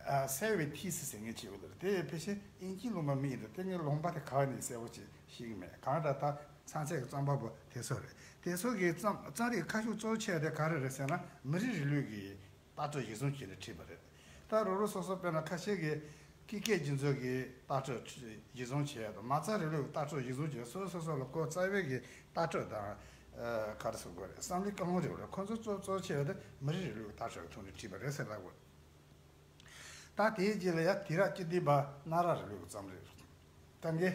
ཨ་སེ་ཝི་ཐི་སི་ཟེར་མཁན་ཅིག་ཡོད་རེད། དེ་ཕལ་ཆེར་དབྱིན་ཇི་ལུང་པ་མི་ཡིན་འདུག་དེ་ངས་ལུང་པ་དེ་ག་བ་ནས་གསལ་པོ་ཅིག་ཤེས་ཀྱི་མེད། གང་ལྟར་ད་ཚང་ཚད་ཀྱི་རྩོམ་པ་པོ་དེ་ཚོ་རེད། དེ་ཚོ་གི་རྩོམ་རྩོམ་རིག་ཁ་ཕྱོགས་གཙོ་ཆེ་དེ་ག་རེ་རེད་ཟེར་ན། མི་རིགས་རིང་ལུགས་ཀྱི་ལྟ་གྲུབ་གཞིར་བཟུང་བྱས་ནས་བྲིས་པ་རེད། ད་རོགས་རོགས་སོ་སོ་དཔེར་ན་ཁ་ཤས་ཀྱིས་ཀི་ཀེ་རྒྱུན་འཛིན་གྱི་ལྟ་གྲུབ་གཞིར་བཟུང་བྱས་དང་། མ་རྩ་རིང་ལུགས་ཀྱི་ལྟ་གྲུབ་གཞིར་བཟུང་བྱས། སོ་སོ་སོ་ལ་གོ་རྩ་བའི་གི་ལྟ་གྲུབ་དང་། ཨ་ག་རེ་ཟེར་དགོས་རེད། བསམ་བློའི་ཀུན་སློང་རེད་པ། ཁོ་ཚོ་གཙོ་གཙོ་ཆེ་བ་དེ་མི་རིགས་རིང་ལུགས་ཀྱི་ལྟ་གྲུབ་ཀྱི་ཐོག་ནས་བྲིས་པ་རེད་ཟེར་ལབ་དགོས། ད་དེའི་རྗེས་ལ་ཡ་དུས་རབས་བཅུ་བདུན་པ་གནའ་རབས་རིང་ལུགས་ཀྱི་རྩོམ་རིག་རེད། ད་གིན་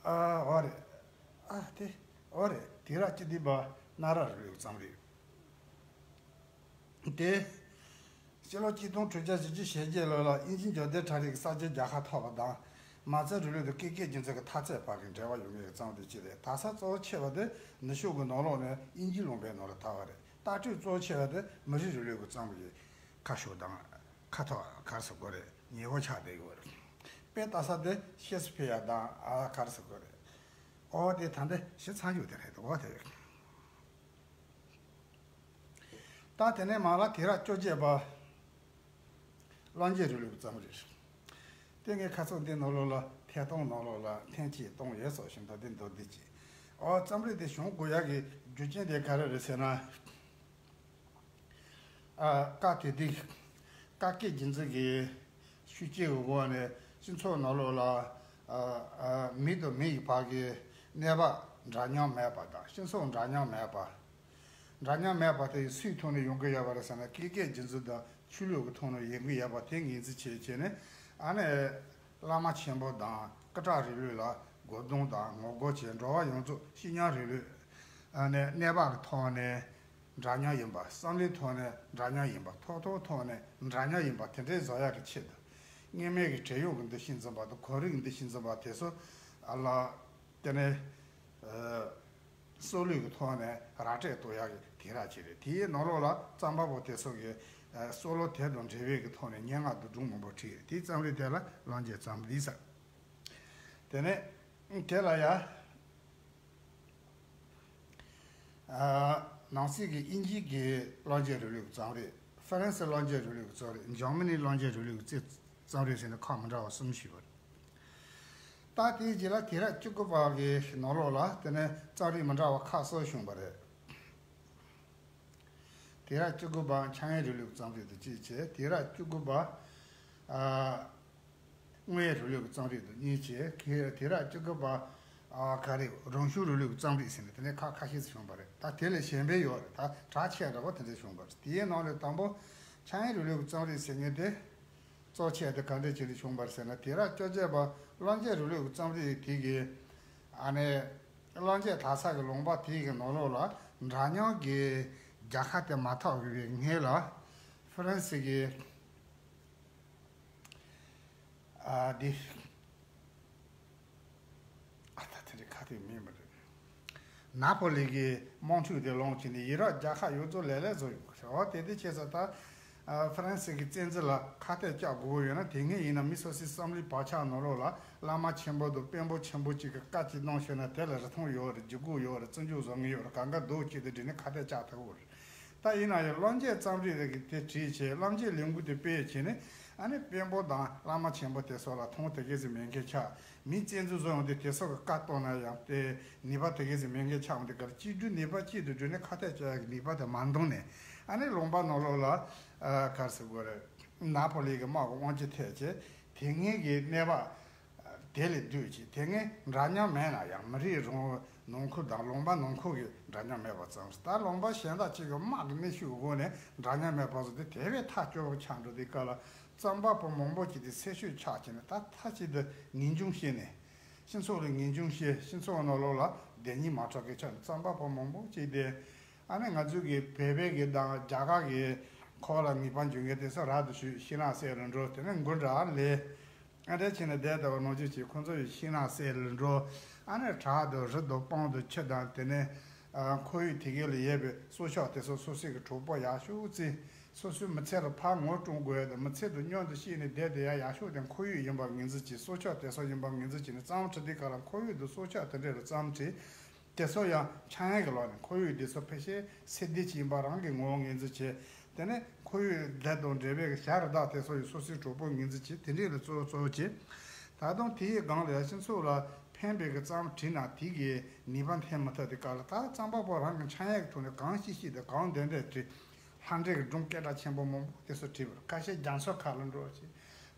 ཨ་འོ་རེད། ཨ་དེ་འོ་རེད། དུས་རབས་བཅུ་བདུན་པ་གནའ་རབས་རིང་ལུགས་ཀྱི་རྩོམ་རིག་དེ། སྤྱི་ལོ་གཅིག་སྟོང་དྲུག་བརྒྱ་བཞི་བཅུ་ཞེ་བརྒྱད་ལོ་ལ་དབྱིན་ཇིའི་འབྱོར་ལྡན་གྲ་སྒྲིག་གིས་གསར་བརྗེའི་རྒྱལ་ཁ་ཐོབ་པ་དང་། མ་རྩའི་རིང་ལུགས་དང་ཀི་ཀེ་རྒྱུན་འཛིན་གྱི་མཐའ་ཚད་བར་གྱི་འབྲེལ་བ་ཡོད་མཁན་གྱི་རྩོམ་རིག་ཅིག་རེད། དར་ས་གཙོ་བོ་ཆེ་བ་དེ་ནུབ་ཕྱོགས་ཀྱི་ནང་ལོགས་ནས་དབྱིན་ཇིའི་ལུང་པའི་ནང་ལ་དར་བ་རེད། ལྟ་གྲུབ་གཙོ་བོ་ཆེ་བ་དེ་མི་རིགས་རིང་ལུགས་ཀྱི་རྩོམ་རིག་ཁ་ཕྱོགས་དང་ཁ་ཐོག་ག་རེ་ཟེར་དགོས་རེད། ཉེ་བོ་ཆགས་བསྡད་ཡོད་རེད། དཔེ་ལྟ་ས་དེ་ཤེག་སི་ཕི་ཡ་དང་ཨ་ག་རེ་ཟེར་དགོས་རེད། ཨོ་དེ་ད་འདི་ཞིབ་ཚང་ཡོད་དེ་རེད། འོ་དེ་རེད། ད་དེ་ནས་མར་ལ་དུས་རབས་བཅོ་བརྒྱད་པ་གླང་རྒྱལ་རིང་ལུགས་ཀྱི་རྩོམ་རིག་རེད། དེ་ངས་ཁ་ཚུགས་འདི་ནང་ལོགས་ལ་ཐད་གཏོང་ནང་ལོགས་ལ་ཐེངས་གཅིག་གཏོང་ཡོད་ཟེར་བཞིན་དུ་འདི་མདོར་བསྡུས་ཀྱིས། ཨོ་རྩོམ་རིག་དེ་བྱུང་དགོས་ཡག་གི་རྒྱུ་རྐྱེན་དེ་ག་རེ་རེད་ཟེར་ན། ཨ་སྐབས་དེ་དུས་ཀ་ཀེ་རྒྱུན་འཛིན་གྱི་ཤུགས་རྐྱེན་གྱི་འོག་ནས་སྤྱི་ཚོགས་ནང་ལོགས་ལ་ཨ་ཨ་མི་དང་མི་ཡི་བར་གྱི་གནས་བབ་འདྲ་མཉམ་མེད་པ་དང་། སྤྱི་ཚོགས་འདྲ་མཉམ་མེད་པ། འདྲ་མཉམ་མེད་པ་དེ་སུའི་ཐོག་ནས་ཡོང་གི་ཡོད་པ་རེད་ཟེར་ན། ཀི་ཀེ་རྒྱུན་འཛིན་དང་ཆོས་ལུགས་ཀྱི་ཐོག་ནས་ཡོང་གི་ཡོད་པ་དེ་ངོས་འཛིན་བྱས་བྱས་ནས། ཨ་ནི་བླ་མ་ཆེན་པོ་དང་སྐུ་དྲག་རིང་ལུགས་ལ་རྒོལ་རྡུང་དང་ངོ་རྒོལ་བྱས། འགྲོ་བ་ཡོངས་རྫོགས་སྤྱི་ཉམས་རིང་ལུགས་ ཨ་ནི་གནས་བབ་ཀྱི་ཐོག་ནས་འདྲ་མཉམ་ཡིན་པ། བསམ་བློའི་ཐོག་ནས་འདྲ་མཉམ་ཡིན་པ། ཐོབ་ཐང་ཐོག་ནས་འདྲ་མཉམ་ཡིན་པ་དེ་འདྲའི་བཟོ་ཡག་གི་ཆེད་དུ། སྔོན་མའི་གི་བྲན་གཡོག་གི་འདུ་ཤེས་འཛིན་པ་དང་གོམས་རིམ་གྱི་འདུ་ཤེས་འཛིན་པ་དེ་ཚོ་ཨ་ལ་དེ་ནས་ཨ་སྲོག་བླུས་ཀྱི་ཐོག་ནས་ར་སྤྲོད་གཏོང་ཡག་གི་དེང་རབས་ཅིག་རེད། དེའི་ནང་ལོགས་ལ་རྩོམ་པ་པོ་དེ་ཚོ་གི་ཨ་སྲོག་བླུ་དེ་དང་འབྲེལ་བའི་གི་ཐོག་ནས་སྙན་ངག་དང་སྒྲུང་མང་པོ་བྲིས་ཡོད། དེའི་རྩོམ་རིག་དེ་ལ་གླང་རྒྱལ་རྩོམ་རིག་ཟེར། དེ་ནས་དེ་ལ་ཡ། ཨ་ནང་གསེས་ཀྱི་དབྱིན་ཇིའི་གི་གླང་རྒྱལ་རིང་ལུགས་རྩོམ་རིག། ཧྥ་རན་སི་གླང་རྒྱལ་རིང་ལུགས་རྩོམ་རིག། འཇར་མ་ནིའི་གླང་རྒྱལ་རིང་ལུགས་རྩོམ་རིག་ཟེར་ནས་ཁག་མི་འདྲ་བ་གསུམ་ཞིག་ཡོད་རེད། ད་དེའི་རྗེས་ལ་དུས་རབས་བཅུ་དགུ་པ་གི་ནང་ལོགས་ལ་དེ་ནས་རྩོམ་རིག་མི་འདྲ་བ་ཁག་གསུམ་བྱུང་བ་རེད། དུས་རབས་བཅུ་དགུ་པ་འཆར་ཡན་རིང་ལུགས་རྩོམ་རིག་དང་གཅིག་བྱས། དུས་རབས་བཅུ་དགུ་པ་ཨ་དངོས་ཡོད་རིང་ལུགས་ཀྱི་རྩོམ་རིག་དང་གཉིས་བྱས། དེ་དུས་རབས་བཅུ་དགུ་པ་ཨ་ག་རེ་རང་བྱུང་རིང་ལུགས་ཀྱི་རྩོམ་རིག་ཟེར་ནས་དེ་ནས་ཁག་ཁ་ཤས་སུ་བྱུང་བ་རེད། ད་དེ་ལས་གཞན་པའི་ཡོད་རེད། ད་གྲགས་ཆེ་འདྲ་བོ་དེ་འདྲ་བྱུང་བ་རེད། དེའི་ནང་ལས་དང་པོ་འཆར་ཡན་རིང་ལུགས་ཀྱི་རྩོམ་རིག་ཟེར་མཁན་དེ་གཙོ་ཆེ་དེ་ག་འདྲ་ཅིག་ལས་བྱུང་བ་རེད་ཟེར་ན། དུས་རབས་བཅོ་བརྒྱད་པ་གླང་རྒྱལ་རིང་ལུགས་ཀྱི་རྩོམ་རིག་དེ་གི་ཨ་ནི་གླང་རྒྱལ་དར་ས་གི་ལུང་པ་དེ་གི་ནང་ལོགས་ལ་འདྲ་མཉམ་གྱི་རྒྱལ་ཁ་དེ་མ་ཐོབ་པའི་སྔོན་ལ་ཧྥ་རན་སི་གི་ཨ་འདི་ཨ་ད་དེ་རིང་ཁ་ཐུག་མེད་མ་རེད། ན་པོ་ལི་གི་དམག་འཁྲུག་དེ་ལངས་བྱས་ནས་ཡུ་རོབ་རྒྱལ་ཁབ་ཡོངས་རྫོགས་ལེ་ལེ་བཟོ་ཡོད་པ་རེད། འོ་དེ་དུས་ཁྱེད་ཚོ་ད་ཨ་ཧྥ་རན་སི་གི་བཙན་འཛུལ་ལ་ཁ་གཏད་གཅོག་དགོས་ཀྱི་ཡོད་ན། དེ་སྔོན་ཡིན་ན་མི་སོ་སོའི་བསམ་བློའི་བག་ཆགས་ནང་ལོགས་ལ་བླ་མ་ཆེན་པོ་དང་དཔོན་པོ་ཆེན་པོ་གཅིག་གིས་བཀའ་གཅིག་གནང་ཤོར་ན་དེ་ལ་རིན་ཐང་ཡོད་རེད། ལྗིད་ཁོག་ཡོད་རེད། བརྩི་འཇོག་བཟོ་མཁན་ཡོད་རེད། གང་ག་རྡོག་གཅིག་ཏུ་སྒྲིལ་ནས་ཁ་གཏད་གཅོག་ཐུབ་ཀྱི་རེད། ད་ཡིན་ན་ཡང་གླང་རྒྱལ་རྩོམ་རིག་རེ་གི་དེ་བྲིས་བྱས། གླང་རྒྱལ་ལས་འགུལ་དེ་སྤེལ་བྱས་ནས་ཨ་ནི་དཔོན་པོ་དང་བླ་མ་ཆེན་པོ་དེ་ཚོ་ལ་མཐོང་དེ་གས་ཟིག་མེད་མཁན་ཆགས། མི་བཙན་འཛུལ་བཟོ་ཡོང་དུས་དེ་ཚོ་གི་བཀའ་གཏོང་ན་ཡང་དེ་ནུས་པ་དེ་གས་ཟིག་མེད་མཁན་ཆགས། འོང་དེ་གར་གཅིག་སྒྲིལ་ནུས་པ་གཅིག་ཏུ་སྒྲིལ་ནས་ཁ་གཏད་གཅོག་ཡག་གི་ནུས་པ་དེ་མ་འདང་ནས། ཨ་ནི་ལུང་པ་ནང་ལོགས་ལ་ཨ་ག་རེ་ཟེར་དགོས་རེད། ན་པོ་ལི་གི་དམག་གི་དབང་ཆ་ཐེབས་བྱས། དེ་སྔའི་གི་གནས་བབ་དེ་ལས་བསྡུས་ཀྱི་དེ་སྔའི་འདྲ་མཉམ་མེད་ན་ཡང་མི་རིགས་རང་ནང་ཁུལ་དང་ལུང་པ་ནང་ཁུལ་གྱི་འདྲ་མཉམ་མེད་པ་ཙམ་ཞིག། ད་ལུང་པ་གཞན་དག་ཅིག་གི་དམག་གི་གནོན་ཤུགས་འོག་ནས་འདྲ་མཉམ་མེད་པ་བཟོ་དེ་དེ་བས་ཐག་སྐྱོ་བོ་ཆགས་འགྲོ་དུས་སྐབས་ལ། རྩོམ་པ་པོ་མང་པོ་ཅིག་དེ་སེམས་ཤུགས་ཆག་བྱས་ནས་ད་མཐའ་གཅིག་ཏུ་ངེས་འབྱུང་བྱས་ནས། སྤྱི་ཚོགས་ལ་ངེས་འབྱུང་བྱས། སྤྱི་ཚོགས་ནང་ལོགས་ལ་བདེན་གཉིས་མ་གྲགས་ཀྱི་ཆ་ནས་རྩོམ་པ་པོ་མང་པོ་ཅིག་དེ། ཨ་ནི་ང་ཚོའི་གི་བོད་པའི་གི་དང་རྒྱ་གར་གི་ཁོག་ལ་ནུས་པ་འཇུག་མཁན་དེ་ཚོ་རབ་ཏུ་བྱུང་། ཤིང་ནགས་གསེབ་ལ་འགྲོ། དེ་ནས་མགོ་འདྲ་ལས། ཨ་འདྲ་བྱས་ནས་བསྡད་དང་ནང་ཆོས་བྱས། ཁོང་ཚོ་ཡི་ཤིང་ནགས་གསེབ་ལ་འགྲོ། ཨ་ནི་བྲག་དང་རི་དང་སྤང་དང་ཆུ་དང་དེ་ནས་ཨ་ཁོར་ཡུག་དེ་གའི་ལ་ཡོད་པའི་སྲོག་ཆགས་དེ་ཚོ་སོ་སོའི་གི་གྲོགས་པོ་ཡག་ཤོས་བརྩི། སོ་སོའི་མི་ཚེ་ལ་ཕར་ངོ་སྤྲོད་དགོས་དང་། མི་ཚེ་དང་མཉམ་དུ་སྐྱེས་ནས་བསྡད་དེ་ཡག་ཡག་ཤོས་དེ་ཁོར་ཡུག་ཡིན་པ་ངོས་འཛིན་བྱས། སྲོག་ཆགས་དེ་ཚོ་ཡིན་པ་ངོས་འཛིན་བྱས་ནས་རྩོམ་བྲིས་དུས་སྐབས་ལ་ཁོར་ཡུག་དང་སྲོག་ཆགས་དེ་འདྲ་ལ་རྩོམ་བྲིས། དེ་ཚོ་ཡང་འཆར་ཡན་གྱི་ལོག་ནས་ཁོར་ཡུག་འདི་ཚོ་ཕལ་ཆེར་སེམས་སྡུག་ཅིག་ཡིན་པ་རང་གི་ངོ་བོ་ངོས་འཛིན་བྱས། དེ་ནས་ཁོར་ཡུག་དེ་དང་འབྲེལ་བའི་བྱ་རི་དྭགས་དེ་ཚོ་ཡི་སོ་སོའི་གྲོགས་པོ་ངོས་འཛིན་བྱས། དེ་འདྲས་ལ་གཙོ་བོ་གཙོ་བོ་བྱས། ད་དུང་དེའི་སྒང་ལ་སྤྱི་ཚོགས་ལ་ཕན་པའི་གི་རྩོམ་བྲིས་ན་དེ་གི་ནུས་པ་འཐེན་མི་ཐུབ་དུས་སྐབས་ལ། ད་རྩོམ་པ་པོ་རང་གི་འཆར་ཡན་གྱི་ཐོག་ནས་གང་ཤེས་ཤེས་དང་གང་འདོད་འདོད་བྲིས། ལྷ་འདྲེ་གི་སྒྲུང་སྐད་གྲགས་ཆེན་པོ་མང་པོ་དེ་ཚོ་བྲིས་པར། ཁ་ཤས་རྒྱ་མཚོ་ཁ་ལ་འགྲོ་བྱས།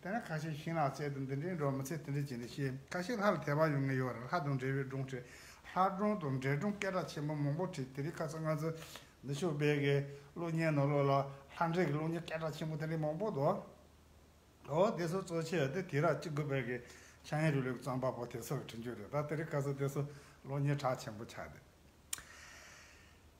དེ་ནས་ཁ་ཤས་ཤིང་ནགས་གསེབ་དང་འདི་འདྲའི་འགྲོ། མི་ཚེ་དེ་འདྲ་བྱས་ནས་ཤེས། ཁ་ཤས་ལྷ་ལ་དད་པ་ཡོད་མཁན་ཡོད་རེད། ལྷ་དང་འབྲེལ་བའི་སྒྲུང་བྲིས། ལྷ་སྒྲུང་དང་འདྲེ་སྒྲུང་སྐད་གྲགས་ཆེན་པོ་མང་པོ་བྲིས། དེ་རིང་ཁ་སང་ང་ཚོ་འདི་ཕྱོགས་པའི་གི་གློག་བརྙན་ནང་ལོགས་ལ་ལྷ་འདྲེ་གི་གློག་བརྙན་སྐད་གྲགས་ཆེན་པོ་དེ་འདྲ་མང་པོ་འདུག། འོ་དེ་ཚོ་གཙོ་ཆེ་དེ་དུས་རབས་བཅུ་དགུ་པའི་གི་འཆར་ཡན་རིང་ལུགས་རྩོམ་པ་པོ་དེ་ཚོ་གི་བྲིས་རྒྱུ་རེད། ད་དེ་རིང་ཁ་སང་དེ་ཚོ་གློག་བརྙན་གྲགས་ཆེན་པོ་ཆགས་ཏེ།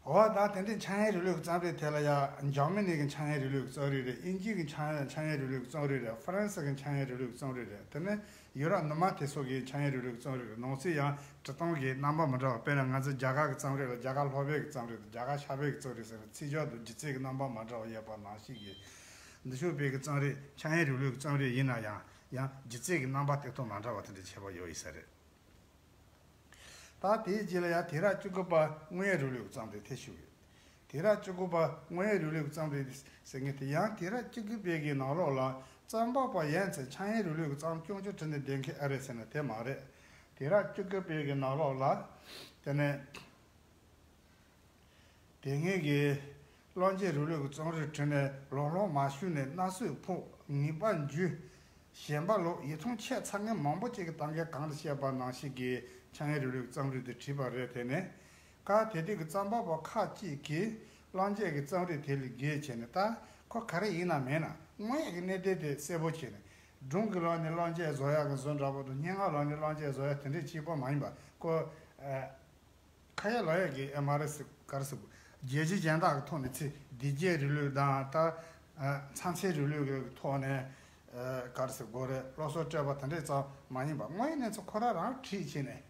འོ་ད་དེ་འདྲའི་འཆར་ཡན་རིང་ལུགས་རྩོམ་རིག་དེ་ལ་ཡ། འཇར་མ་ནི་གི་འཆར་ཡན་རིང་ལུགས་རྩོམ་རིག་རེད། དབྱིན་ཇི་གི་འཆར་ཡན་འཆར་ཡན་རིང་ལུགས་རྩོམ་རིག་རེད། ཧྥ་རན་སི་གི་འཆར་ཡན་རིང་ལུགས་རྩོམ་རིག་རེད། དེ་ནས་ཡུ་རོབ་ནུབ་མ་དེ་ཚོ་གི་འཆར་ཡན་རིང་ལུགས་རྩོམ་རིག་རེད། ནང་གསེས་ཡང་བྲི་སྟངས་ཀྱི་རྣམ་པ་མི་འདྲ་བ། དཔེར་ན་ང་ཚོ་རྒྱ་གར་གི་རྩོམ་རིག་ལ་རྒྱ་གར་ལྷོ་པའི་གི་རྩོམ་རིག་དང་རྒྱ་གར་ཤར་པའི་གི་རྩོམ་རིག་ཟེར་ནས་ཚིག་སྦྱོར་དང་སྒྱུ་རྩལ་གྱི་རྣམ་པ་མ་འདྲ་བ་ཡོད་པ་ནང་བཞིན་གྱི། འདི་ཕྱོགས་པའི་གི་རྩོམ་རིག་འཆར་ཡན་རིང་ལུགས་རྩོམ་རིག་ཡིན་ན་ཡང་ཡང་སྒྱུ་རྩལ་གྱི་རྣམ་པ་དེ་དང་མ་འདྲ་བ་དེ་འདྲ་ཁྱད་པར་ཡོད་ཡིན་ས་རེད། ད་དེའི་རྗེས་ལ་ཡང་དུས་རབས་བཅུ་དགུ་པ་དངོས་ཡོད་རིང་ལུགས་རྩོམ་རིག་དེ་ཞུགས་ཡོད། དུས་རབས་བཅུ་དགུ་པ་དངོས་ཡོད་རིང་ལུགས་རྩོམ་རིག་ཟེར་མཁན་དེ་ཡང་དུས་རབས་བཅུ་དགུ་པའི་གི་ནང་ལོགས་ལ་རྩོམ་པ་པོ་ཡན་ཆད་འཆར་ཡན་རིང་ལུགས་ཀྱི་རྩོམ་རྐྱང་རྐྱང་བྲིས་ནས་བསྡད་མཁན་ཨེ་རེད་ཟེར་ན་དེ་མ་རེད། དུས་རབས་བཅུ་དགུ་པའི་གི་ནང་ལོགས་ལ་དེ་ནས་དེ་སྔའི་གི་གླང་རྒྱལ་རིང་ལུགས་ཀྱི་རྩོམ་རིག་བྲིས་ནས་ལོ་ལོན་མ་ཞུས་ནས་མནར་གསོས་ཕོག། ངུས་པ་འཇུས། ཞེན་པ་ལོག། ཡིད་ཐང་ཆད་ཚར་མཁན་མང་པོ་ཅིག་གི་སྟེང་གི་གང་དུ་བཤད་པ་ནང་བཞིན་གྱི་འཆར་ཡན་རིང་ལུགས་རྩོམ་རིག་དེ་བྲིས་པ་རེད། དེ་ནས་སྐབས་དེ་དུས་ཀྱི་རྩོམ་པ་པོ་ཁག་ཅིག་གིས་གླང་རྒྱལ་གྱི་རྩོམ་རིག་དེ་ལ་དགོད་བྱས་ནས། ད་ཁོ་ག་རེ་ཡིན་ན་མིན་ན་དངོས་ཡོད་ཀྱི་གནད་དོན་དེ་གསལ་པོ་བྱས་ནས། སྒྲུང་གི་ལམ་ནས་གླང་རྒྱལ་བཟོ་ཡག་གི་བཟོ་འདྲ་པོ་དང་། སྙན་ངག་ལམ་ནས་གླང་རྒྱལ་བཟོ་ཡག་དེ་འདྲའི་གཅིག་པོ་མ་ཡིན་པ། ཁོ་ཨ་ ཁ་ཡ་ལབ་ཡ་གི་ཨེམ་ཨར་ཨེ་ག་རེ་ཟེར། རྒྱལ་སྤྱི་གཞན་དག་གི་ཐོག་ནས་ཚིག་སྡེ་བརྒྱད་རིང་ལུགས་དང་། ད་ཨ་ཚན་ཚན་རིང་ལུགས་ཀྱི་ཐོག་ནས་ཨ་ག་རེ་ཟེར་དགོས་རེད། སློབ་གསོ་སྤྲད་པ་དེ་འདྲས་ཙམ་མ་ཡིན་པར། དངོས་ཡོད་གནས་ཚུལ་ཁོ་རང་རང་བྲིས་བྱས་ནས།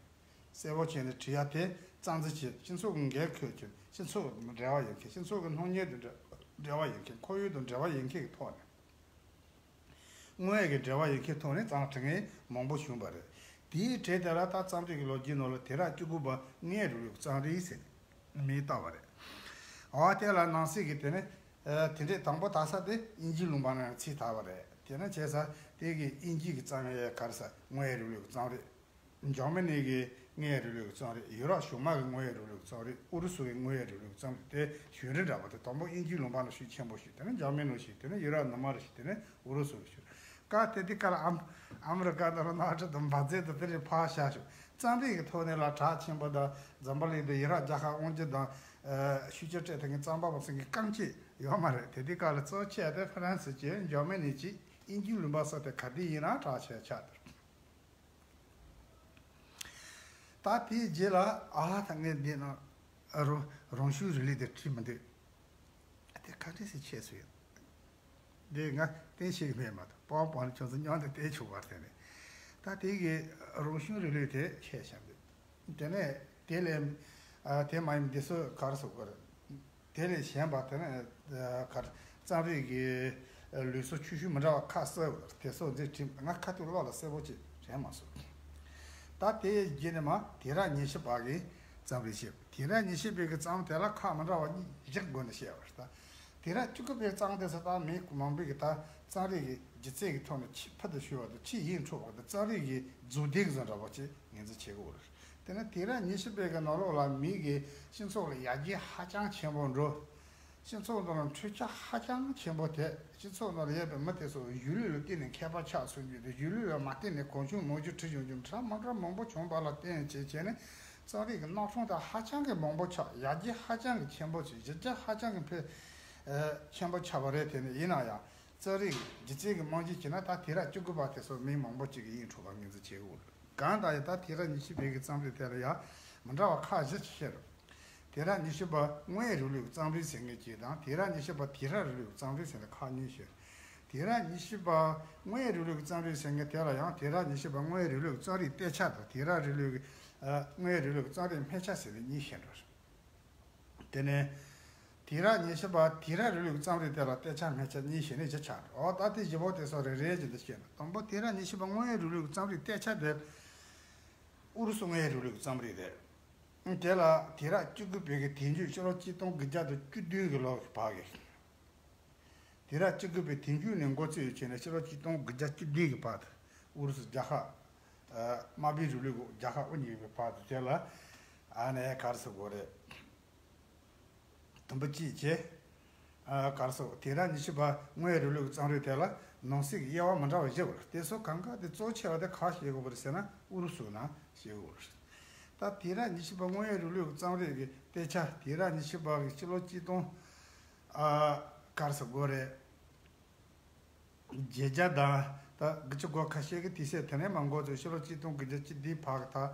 གསལ་པོ་བྱས་ནས་བྲིས་ཡ་དེ་རྩ་འཛིན་བྱེད། སྤྱི་ཚོགས་ཀྱི་འགན་འཁུར་བྱེད། སྤྱི་ཚོགས་ཀྱི་འབྲེལ་བ་ཡོད་མཁན། སྤྱི་ཚོགས་ཀྱི་སྣང་བརྙན་དང་འབྲེལ་བ་ཡོད་མཁན། ཁོར་ཡུག་དང་འབྲེལ་བ་ཡོད་མཁན་གྱི་ཐོག་ནས། དངོས་ཡོད་ཀྱི་འབྲེལ་བ་ཡོད་མཁན་ཐོག་ནས་རྩོམ་བྲིས་མཁན་མང་པོ་བྱུང་བ་རེད། དེའི་གྲས་དེ་ལ་ད་རྩོམ་རིག་གི་ལོ་རྒྱུས་ནང་ལ་དུས་རབས་བཅུ་དགུ་པ་དངོས་ཡོད་རིང་ལུགས་རྩོམ་རིག་ཟེར་མིང་བཏགས་པ་རེད། འོ་དེ་ལ་ནང་གསེས་ཀྱི་དེ་ནས་ཨ་དེ་འདྲས་དང་པོ་དག་ས་དེ་དབྱིན་ཇིའི་ལུང་པ་ནས་ཚིག་དར་བ་རེད། དེ་ནས་བྱས་ཙང་དེ་གི་དབྱིན་ཇི་གི་རྩོམ་ཡིག་ག་རེ་ཟེར། དངོས་ཡོད་རིང་ལུགས་རྩོམ་རིག་འཇར་མ་ནི་གི་དངོས་ཡོད་རིང་ལུགས་རྩོམ་རིག་རྒྱ་གར་གཞུང་མང་གི་དངོས་ཡོད་རིང་ལུགས་རྩོམ་རིག་ཨུ་རུ་སུ་གི་དངོས་ཡོད་རིང་ལུགས་རྩོམ་རིག་དེ་གཞུང་རིག་འདྲ་པོ་དེ་དང་པོ་དབྱིན་ཇིའི་ལུང་པ་ལ་ཤུགས་ཆེན་པོ་ཞིག། དེ་ནས་འཇར་མ་ནི་ཞིག། དེ་ནས་ཡུ་རོབ་ནང་མ་རེ་ཞིག། དེ་ནས་ཨུ་རུ་སུ་རེ་ཞིག། སྐབས་དེ་དུས་སྐབས་ལ་ཨམ་ཨ་མི་རི་ཀ་ནང་ལ་ནག་ཁྲ་དང་འབར་རྫས་དང་དེ་རིགས་ཕར་བཞག་ཞིག། རྩོམ་རིག་གི་ཐོག་ནས་ལ་གྲགས་ཆེན་པོ་དང་འཛམ་བུ་གླིང་དང་ཡུ་རོབ་རྒྱལ་ཁབ་དབང་སྒྱུར་དང་ཨ་ཤུགས་རྒྱག་སྤྲད་མཁན་གྱི་རྩོམ་པ་པོ་ཚོ་གི་རྐང་གཅིག་ཡོད་མ་རེད། དེ་དུས་སྐབས་ལ་གཙོ་ཆེ་བ་དེ་ཧྥ་རན་སི་བྱས། འཇར་མ་ནི་བྱས། དབྱིན་ཇིའི་ལུང་པ་སོགས་དེ་ག་དུས་ཡིན་ན་གྲགས་ཆེ་ཆགས་འདུག། ད་དེའི་རྗེས་ལ་ཨ་ད་ངས་འདི་ན་རང་རང་བྱུང་རིང་ལུགས་དེ་བྲིས་མི་འདུག། དེ་ག་འདྲས་སེ་ཆད་སོང་ཡོད། འདི་ང་བསྟན་ཤེས་ཀྱི་མེད་མ་གཏོགས། པོ་ཝར་པོའིན་ཊི་ཁྱོད་ཚོ་མཉམ་དུ་བལྟས་ཆོག་པར་བརྟེན་ནས། ད་དེ་གི་རང་བྱུང་རིང་ལུགས་དེ་ཆད་བཞག་འདུག། དེ་ནས་དེ་ལས་ཨ་དེ་མ་ཡིན་འདི་ཚོ་ག་རེ་ཟེར་དགོས་རེད། དེ་ལས་གཞན་པ་དེ་ནི་ཨ་ག་རེ་རྩོམ་རིག་གི་ལུགས་སྲོལ་ཆུང་ཆུང་མི་འདྲ་བ་ཁ་གསལ་བ་དེ་ཚོ་འདི་བྲིས། ང་ཁ་ཐུག་ཀློག་ལ་གསལ་པོ་ཅིག་དྲན་མ་སོང་། ད་དེའི་རྗེས་ནས་མར་དུས་རབས་ཉི་ཤུ་པ་གི་རྩོམ་རིག་བཤད། དུས་རབས་ཉི་ཤུ་པའི་གི་རྩོམ་དེ་ལ་ཁག་མི་འདྲ་བ་གཉིས་བཞག་སྒོ་ནས་བཤད་པ་རེད། ད་དུས་རབས་བཅུ་དགུ་པའི་རྩོམ་དེ་ཚོ་ད་མི་མང་པོས་གི་ད་རྩོམ་རིག་གི་སྒྱུ་རྩལ་གི་ཐོག་ནས་ཆེས་ཕུལ་དུ་ཞུ་བ་དང་ཆེས་ཡིད་འཕྲོག་པ་དང་རྩོམ་རིག་གི་མཛུབ་ཐེལ་བཟོ་འདྲ་བ་ཅིག་ངོས་འཛིན་བྱེད་དགོས་རེད། དེ་ནས་དུས་རབས་ཉི་ཤུ་པའི་གི་ནང་ལོགས་ལ་མིའི་གི་སྤྱི་ཚོགས་ལ་ཡར་རྒྱས་ཧ་ཅང་ཆེན་པོ་འགྲོ། སྤྱི་ཚོགས་ནང་ལ་འཕྲུལ་ཆ་ཧ་ཅང་ཆེན་པོ་ཐེབས། སྤྱི་ཚོགས་ནང་ལ་ཡོད་པའི་མི་དེ་ཚོ་གཞུང་ལུགས་ལ་བརྟེན་ནས་མཁས་པ་ཆགས་སོང་རྒྱུ་དེ། གཞུང་ལུགས་ལ་མ་བརྟེན་ནས་གང་བྱུང་མང་བྱུང་བྲིས་ཡོང་རྒྱུ་འདྲ་མི་འདྲ་མང་པོ་བྱུང་བ་ལ་བརྟེན་བྱས་བྱས་ནས་རྩོམ་རིག་གི་གནའ་གྲངས་དེ་ཧ་ཅང་གི་མང་པོ་ཆགས། ཡར་རྒྱས་ཧ་ཅང་གི་ཆེན་པོ་བྱས། གཞི་རྒྱ་ཧ་ཅང་གི་འཕེལ་ཨ་ཆེན་པོ་ཆགས་པ་རེད། དེ་ནས་ཡིན་ན་ཡང་རྩོམ་རིག་སྒྱུ་རྩལ་གྱི་རྨང་གཞི་བྱས་ན་ད་དུས་རབས་བཅུ་དགུ་པ་དེ་ཚོ་མི་མང་པོ་ཅིག་གི་ཡིད་འཕྲོག་པ་ངོས་འཛིན་བྱེད་དགོས་རེད། གང་ལྟར་ཡང་ད་དུས་རབས་ཉི་ཤུ་པའི་གི་རྩོམ་རིག་དེ་ལ་ཡང་མི་འདྲ་བ་ཁག་བཞི་ཅིག་བཤད་རོགས། དུས་རབས་ཉི་ཤུ་པ་དངོས་ཡོད་རིང་ལུགས་རྩོམ་རིག་ཟེར་མཁན་གཅིག་དང་། དུས་རབས་ཉི་ཤུ་པ་དུས་རབས་རིང་ལུགས་རྩོམ་རིག་ཟེར་ནས་ཁག་གཉིས་བཤད། དུས་རབས་ཉི་ཤུ་པ་དངོས་ཡོད་རིང་ལུགས་རྩོམ་རིག་ཟེར་མཁན་དེ་ལ་ཡང་དུས་རབས་ཉི་ཤུ་པ་དངོས་ཡོད་རིང་ལུགས་རྩོམ་རིག་གཏད་ཆགས་དང་། དུས་རབས་རིང་ལུགས་ཨ་དངོས་ཡོད་རིང་ལུགས་རྩོམ་རིག་སྨད་ཆ་ཟེར་ནས་གཉིས་བཤད་འགྲོ། དེ་ནས་དུས་རབས་ཉི་ཤུ་པ་དུས་རབས་རིང་ལུགས་རྩོམ་རིག་དེ་ལ་གཏད་ཆགས་སྨད་ཆ་གཉིས་བྱས་ནས་བཞི་ཆགས་འགྲོ། འོ་ད་དེ་བཞི་པོ་དེ་ཚོ་རེ་རེ་བཞིན་དུ་བཤད་ན། དང་པོ་དུས་རབས་ཉི་ཤུ་པ་དངོས་ཡོད་རིང་ལུགས་རྩོམ་རིག་གཏད་ཆགས་དེ་ཨུ་རུ་སུ་དངོས་ཡོད་རིང་ལུགས་རྩོམ་རིག་རེད། དེ་ལ་དུས་རབས་བཅུ་དགུ་པའི་གི་དུས་མཇུག་ཕྱི་ལོ་གཅིག་སྟོང་དགུ་བརྒྱ་དང་བཅུ་བདུན་གི་ལོ་གི་བར་གི། དུས་རབས་བཅུ་དགུ་པའི་དུས་མཇུག་ནས་འགོ་བཙུགས་བྱས་ནས་ཕྱི་ལོ་གཅིག་སྟོང་དགུ་བརྒྱ་བཅུ་བདུན་གི་བར་དུ། ཨུ་རུ་སུ་རྒྱལ་ཁབ་ཨ་དམར་པོའི་རིང་ལུགས་རྒྱལ་ཁབ་དབུ་བརྙེས་པའི་བར་དུ། དེ་ལ་ཨ་ནས་ག་རེ་ཟེར་དགོས་རེད། དུམ་བུ་གཅིག་བྱས། ཨ་ག་རེ་ཟེར། དུས་རབས་ཉི་ཤུ་པ་དངོས་ཡོད་རིང་ལུགས་རྩོམ་རིག་དེ་ལ་ནང་གསེས་ཀྱི་དབྱེ་བ་མི་འདྲ་བ་བཞི་ཡོད་རེད། དེ་ཚོ་གང་ག་དེ་གཙོ་ཆེ་བ་དེ་ག་བཤད་དགོས་པ་རེད་ཟེར་ན། ཨུ་རུ་སུ་ནང་བཤད་དགོས་རེད། ད་དུས་རབས་ཉི་ཤུ་པ་དངོས་ཡོད་རིང་ལུགས་རྩོམ་རིག་གི་གཏད་ཆགས་དུས་རབས་ཉི་ཤུ་པ་གི་ཕྱི་ལོ་གཅིག་སྟོང་ཨ་ག་རེ་ཟེར་དགོས་རེད། བརྒྱད་བརྒྱ་དང་ད་དགུ་བཅུ་གོ་ཁ་ཤས་ཀྱི་དུས་ཚོད་དེ་ནས་མར་འགོ་བཙུགས་ཕྱི་ལོ་གཅིག་སྟོང་དགུ་བརྒྱ་བཅུ་བདུན་བར་གྱི་ད་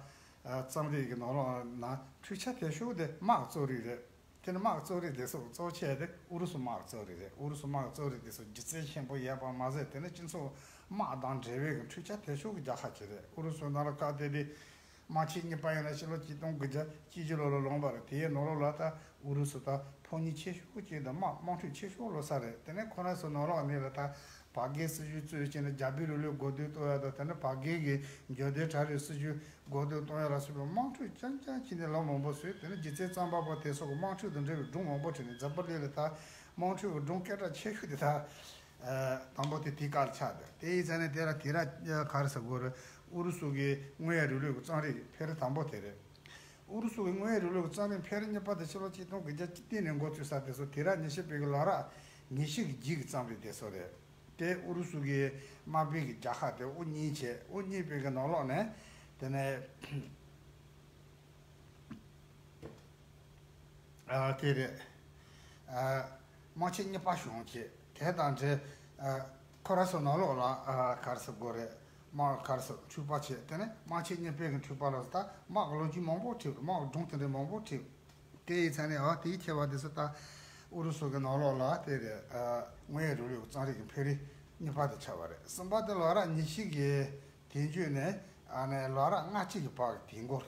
ཨ་རྩོམ་རིག་གི་ནང་ལོགས་ནང་འཕྲུལ་ཆ་དེ་ཤོག་དེ་དམག་རྩོམ་རིག་རེད། དེ་ནི་དམག་རྩོམ་རིག་དེ་སོགས་གཙོ་ཆེ་དེ་ཨུ་རུ་སུ་དམག་རྩོམ་རིག་རེད། ཨུ་རུ་སུ་དམག་རྩོམ་རིག་དེ་ཚོ་སྒྱུ་རྩལ་ཆེན་པོ་ཡོད་པ་མ་ཟད། དེ་ནི་སྤྱི་ཚོགས་དམག་དང་འབྲེལ་བའི་གི་འཕྲུལ་ཆ་དེ་ཤོག་གི་རྒྱལ་ཁབ་ཅིག་རེད། ཨུ་རུ་སུ་ནང་ལ་སྐབས་དེ་དུས་དམག་ཆེན་གཉིས་པ་ཡིན་ན་ཕྱི་ལོ་གཅིག་སྟོང་དགུ་བརྒྱ་བཅུ་བཞི་ལོ་ལ་ལངས་པ་རེད། དེའི་ནང་ལོགས་ལ་ད་ཨུ་རུ་སུ་ད་ཕོ་ཉ་ཆེ་ཤོས་ཅིག་དང་དམག་དམག་འཁྲུག་ཆེ་ཤོས་ལོ་ས་རེད། དེ་ནས་ཁོ་རང་ཚོ་ནང་ལོགས་ནས་ལ་ད་བར་བརྒལ་སྲིད་ཇུས་བཙུགས་བྱས་ནས་རྒྱ་བོད་རིང་ལུགས་གོ་བསྡུར་གཏོང་ཡ་དང་། དེ་ནས་བར་བརྒལ་གྱི་འབྱོར་ལྡན་གྲལ་རིམ་སྲིད་ཇུས་གོ་བསྡུར་གཏོང་ཡ་ལ་སོགས་པའི་དམག་འཁྲུག་རྐྱང་རྐྱང་བྱས་ནས་ལོ་མང་པོ་བཟོས། དེ་ནས་སྒྱུ་རྩལ་རྩོམ་པ་པོ་དེ་ཚོ་གི་དམག་འཁྲུག་དང་འབྲེལ་བའི་སྒྲུང་མང་པོ་བྲིས་ནས། འཛམ་བུ་གླིང་ལ་ད་དམག་འཁྲུག་གི་སྒྲུང་སྐད་གྲགས་ཆེ་ཤོས་དེ་ད་ཨ་དང་པོ་དེ་དེའི་སྐབས་ལ་ཆགས་འདུག། དེ་ཡིན་ཙང་ནས་དེ་ལ་དུས་རབས་ག་རེ་ཟེར་དགོས་རེད། ཨུ་རུ་སུ་གི་དངོས་ཡོད་རིང་ལུགས་ཀྱི་རྩོམ་རིག་འཕེལ་རིམ་དང་པོ་དེ་རེད། ཨུ་རུ་སུ་གི་དངོས་ཡོད་རིང་ལུགས་ཀྱི་རྩོམ་རིག་འཕེལ་རིམ་གཉིས་པ་དེ་ཕྱི་ལོ་གཅིག་སྟོང་དགུ་བརྒྱ་བཅུ་བདུན་ནས་འགོ་བཙུགས་ས་དེ་ཚོ་དུས་རབས་ཉི་ཤུ་པའི་གི་ལོ་རབས་ཉི་ཤུ་གི་རྗེས་ཀྱི་རྩོམ་རིག་དེ་ཚོ་རེད། དེ་ཨུ་རུ་སུ་གི་དམར་པོའི་གི་རྒྱལ་ཁབ་དེ་དབུ་བརྙེས་བྱས། དབུ་བརྙེས་པའི་གི་ནང་ལོགས་ནས་དེ་ནས་ཨ་དེ་རེད། ཨ་དམག་ཆེན་གཉིས་པ་བྱུང་བྱས། དེ་དང་འབྲེལ་ཨ་ཁོ་རང་ཚོ་ནང་ལོགས་ལ་ཨ་ག་རེ་ཟེར་དགོས་རེད། དམག་ག་རེ་ཟེར་འཁྲུག་པ་བྱས། དེ་ནས་དམག་ཆེན་གཉིས་པའི་གི་འཁྲུག་པ་ལ་ད་དམག་གི་ལོ་རྒྱུས་མང་པོ་བྲིས། དམག་གི་སྒྲུང་དེ་འདྲའི་མང་པོ་བྲིས། དེ་ཡི་ཚན་ནས་ཨ་དེའི་ཁྱད་པར་དེ་ཚོ་ད་ཨུ་རུ་སུ་གི་ནང་ལོགས་ལ་དེ་རེད། ཨ་དངོས་ཡོད་རིག་ལུགས་གཙང་རིག་གི་འཕེལ་རིམ་གཉིས་པ་དེ་ཆགས་པ་རེད། གསུམ་པ་དེ་ལོ་རབས་ཉི་ཤུ་གི་དེང་དུས་ནས་ཨ་ནས་ལོ་རབས་ལྔ་བཅུ་གི་བར་གྱི་དུས་འགོར།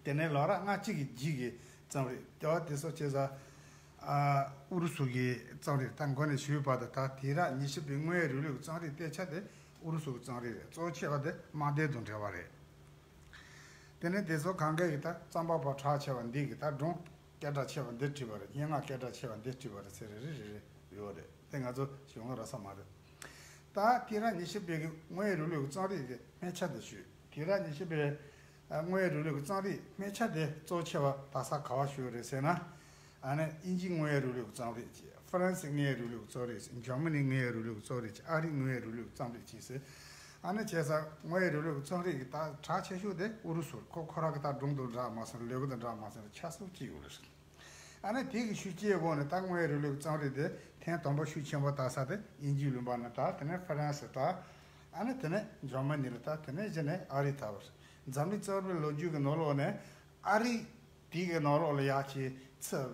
དེ་ནས་ལོ་རབས་ལྔ་བཅུ་གི་རྗེས་ཀྱི་གཙང་རིག་དེ་བ་དེ་ཚོ་བྱས་ཙང་། ཨ་ཨུ་རུ་སུ་གི་གཙང་རིག་ད་འགོ་ནས་ཞུས་བར་དུ་ད་དུས་རབས་ཉི་ཤུ་པའི་དངོས་ཡོད་རིག་ལུགས་གཙང་རིག་དཔེ་ཆ་དེ་ཨུ་རུ་སུ་གི་གཙང་རིག་རེད། གཙོ་ཆེ་བ་དེ་དམག་སྡེ་དང་འབྲེལ་བ་རེད། དེ་ནས་དེ་ཚོ་གང་ག་གི་ད་རྩོམ་པ་པོ་གྲགས་ཆེ་བ་འདི་གི་ད་སྒྲུང་སྐད་གྲགས་ཆེ་བ་འདི་བྲིས་པ་རེད། སྙན་ངག་སྐད་གྲགས་ཆེ་བ་འདི་བྲིས་པ་རེད་ཟེར་རེ་རེ་རེ་རེ་ཡོད་རེད། དེ་ང་ཚོ་ཞུ་ང་ར་ས་མ་རེད། ད་དུས་རབས་ཉི་ཤུ་པའི་གི་དངོས་ཡོད་རིག་ལུགས་གཙང་རིག་གི་སྨད་ཆ་དེ་ཞུས། དུས་རབས་ཉི་ཤུ་པའི་ཨ་དངོས་ཡོད་རིག་ལུགས་གཙང་རིག་སྨད་ཆ་དེ་གཙོ་ཆེ་བ་དག་ས་ག་བ་ཞུས་རེད་ཟེར་ན། ཨ་ནི་དབྱིན་ཇིའི་དངོས་ཡོད་རིག་ལུགས་གཙང་རིག་ཅེས། ཧྥ་རན་སིའི་དངོས་ཡོད་རིག་ལུགས་གཙང་རིག་ཅེས། འཇར་མ་ནིའི་དངོས་ཡོད་རིག་ལུགས་གཙང་རིག་ཅེས། ཨ་རིའི་དངོས་ཡོད་རིག་ལུགས་གཙང་རིག་ཅེས་ཟེར། ཨ་ནི་བྱས་ཙང་དངོས་ཡོད་རིག་ལུགས་གཙང་རིག་གི་ད་གྲགས་ཆེ་ཤོས་དེ་ཨུ་རུ་སུ་རེད། ཁོ་ཁོ་རང་གི་ད་སྒྲུང་དང་འདྲ་མ་སོང་། ལས་འགུལ་དང་འདྲ་མ་སོང་། ཆ་སོགས་ཅི་ཡོད་རེད། ཨ་ནི་དེ་གི་ཤུགས་རྐྱེན་འོག་ནས་ད་དངོས་ཡོད་རིག་ལུགས་གཙང་རིག་དེ་ཐེངས་དང་པོ་ཤུགས་ཆེན་པོ་བཏགས་ས་དེ་དབྱིན་ཇིའི་ལུང་པ་ནས་ད། དེ་ནས་ཧྥ་རན་སི་ད། ཨ་ནི་དེ་ནས་འཇར་མ་ནི་ལ་ད། དེ་ནས་གཞི་ནས་ཨ་རི་ད་བར། འཛམ་གླིང་རྩོམ་རིག་ལོ་རྒྱུས་ཀྱི་ནང་ལོགས་ནས་ཨ་རི་དེ་གི་ནང་ལོགས་ལ་ཡག་ཅིག་ཚུར་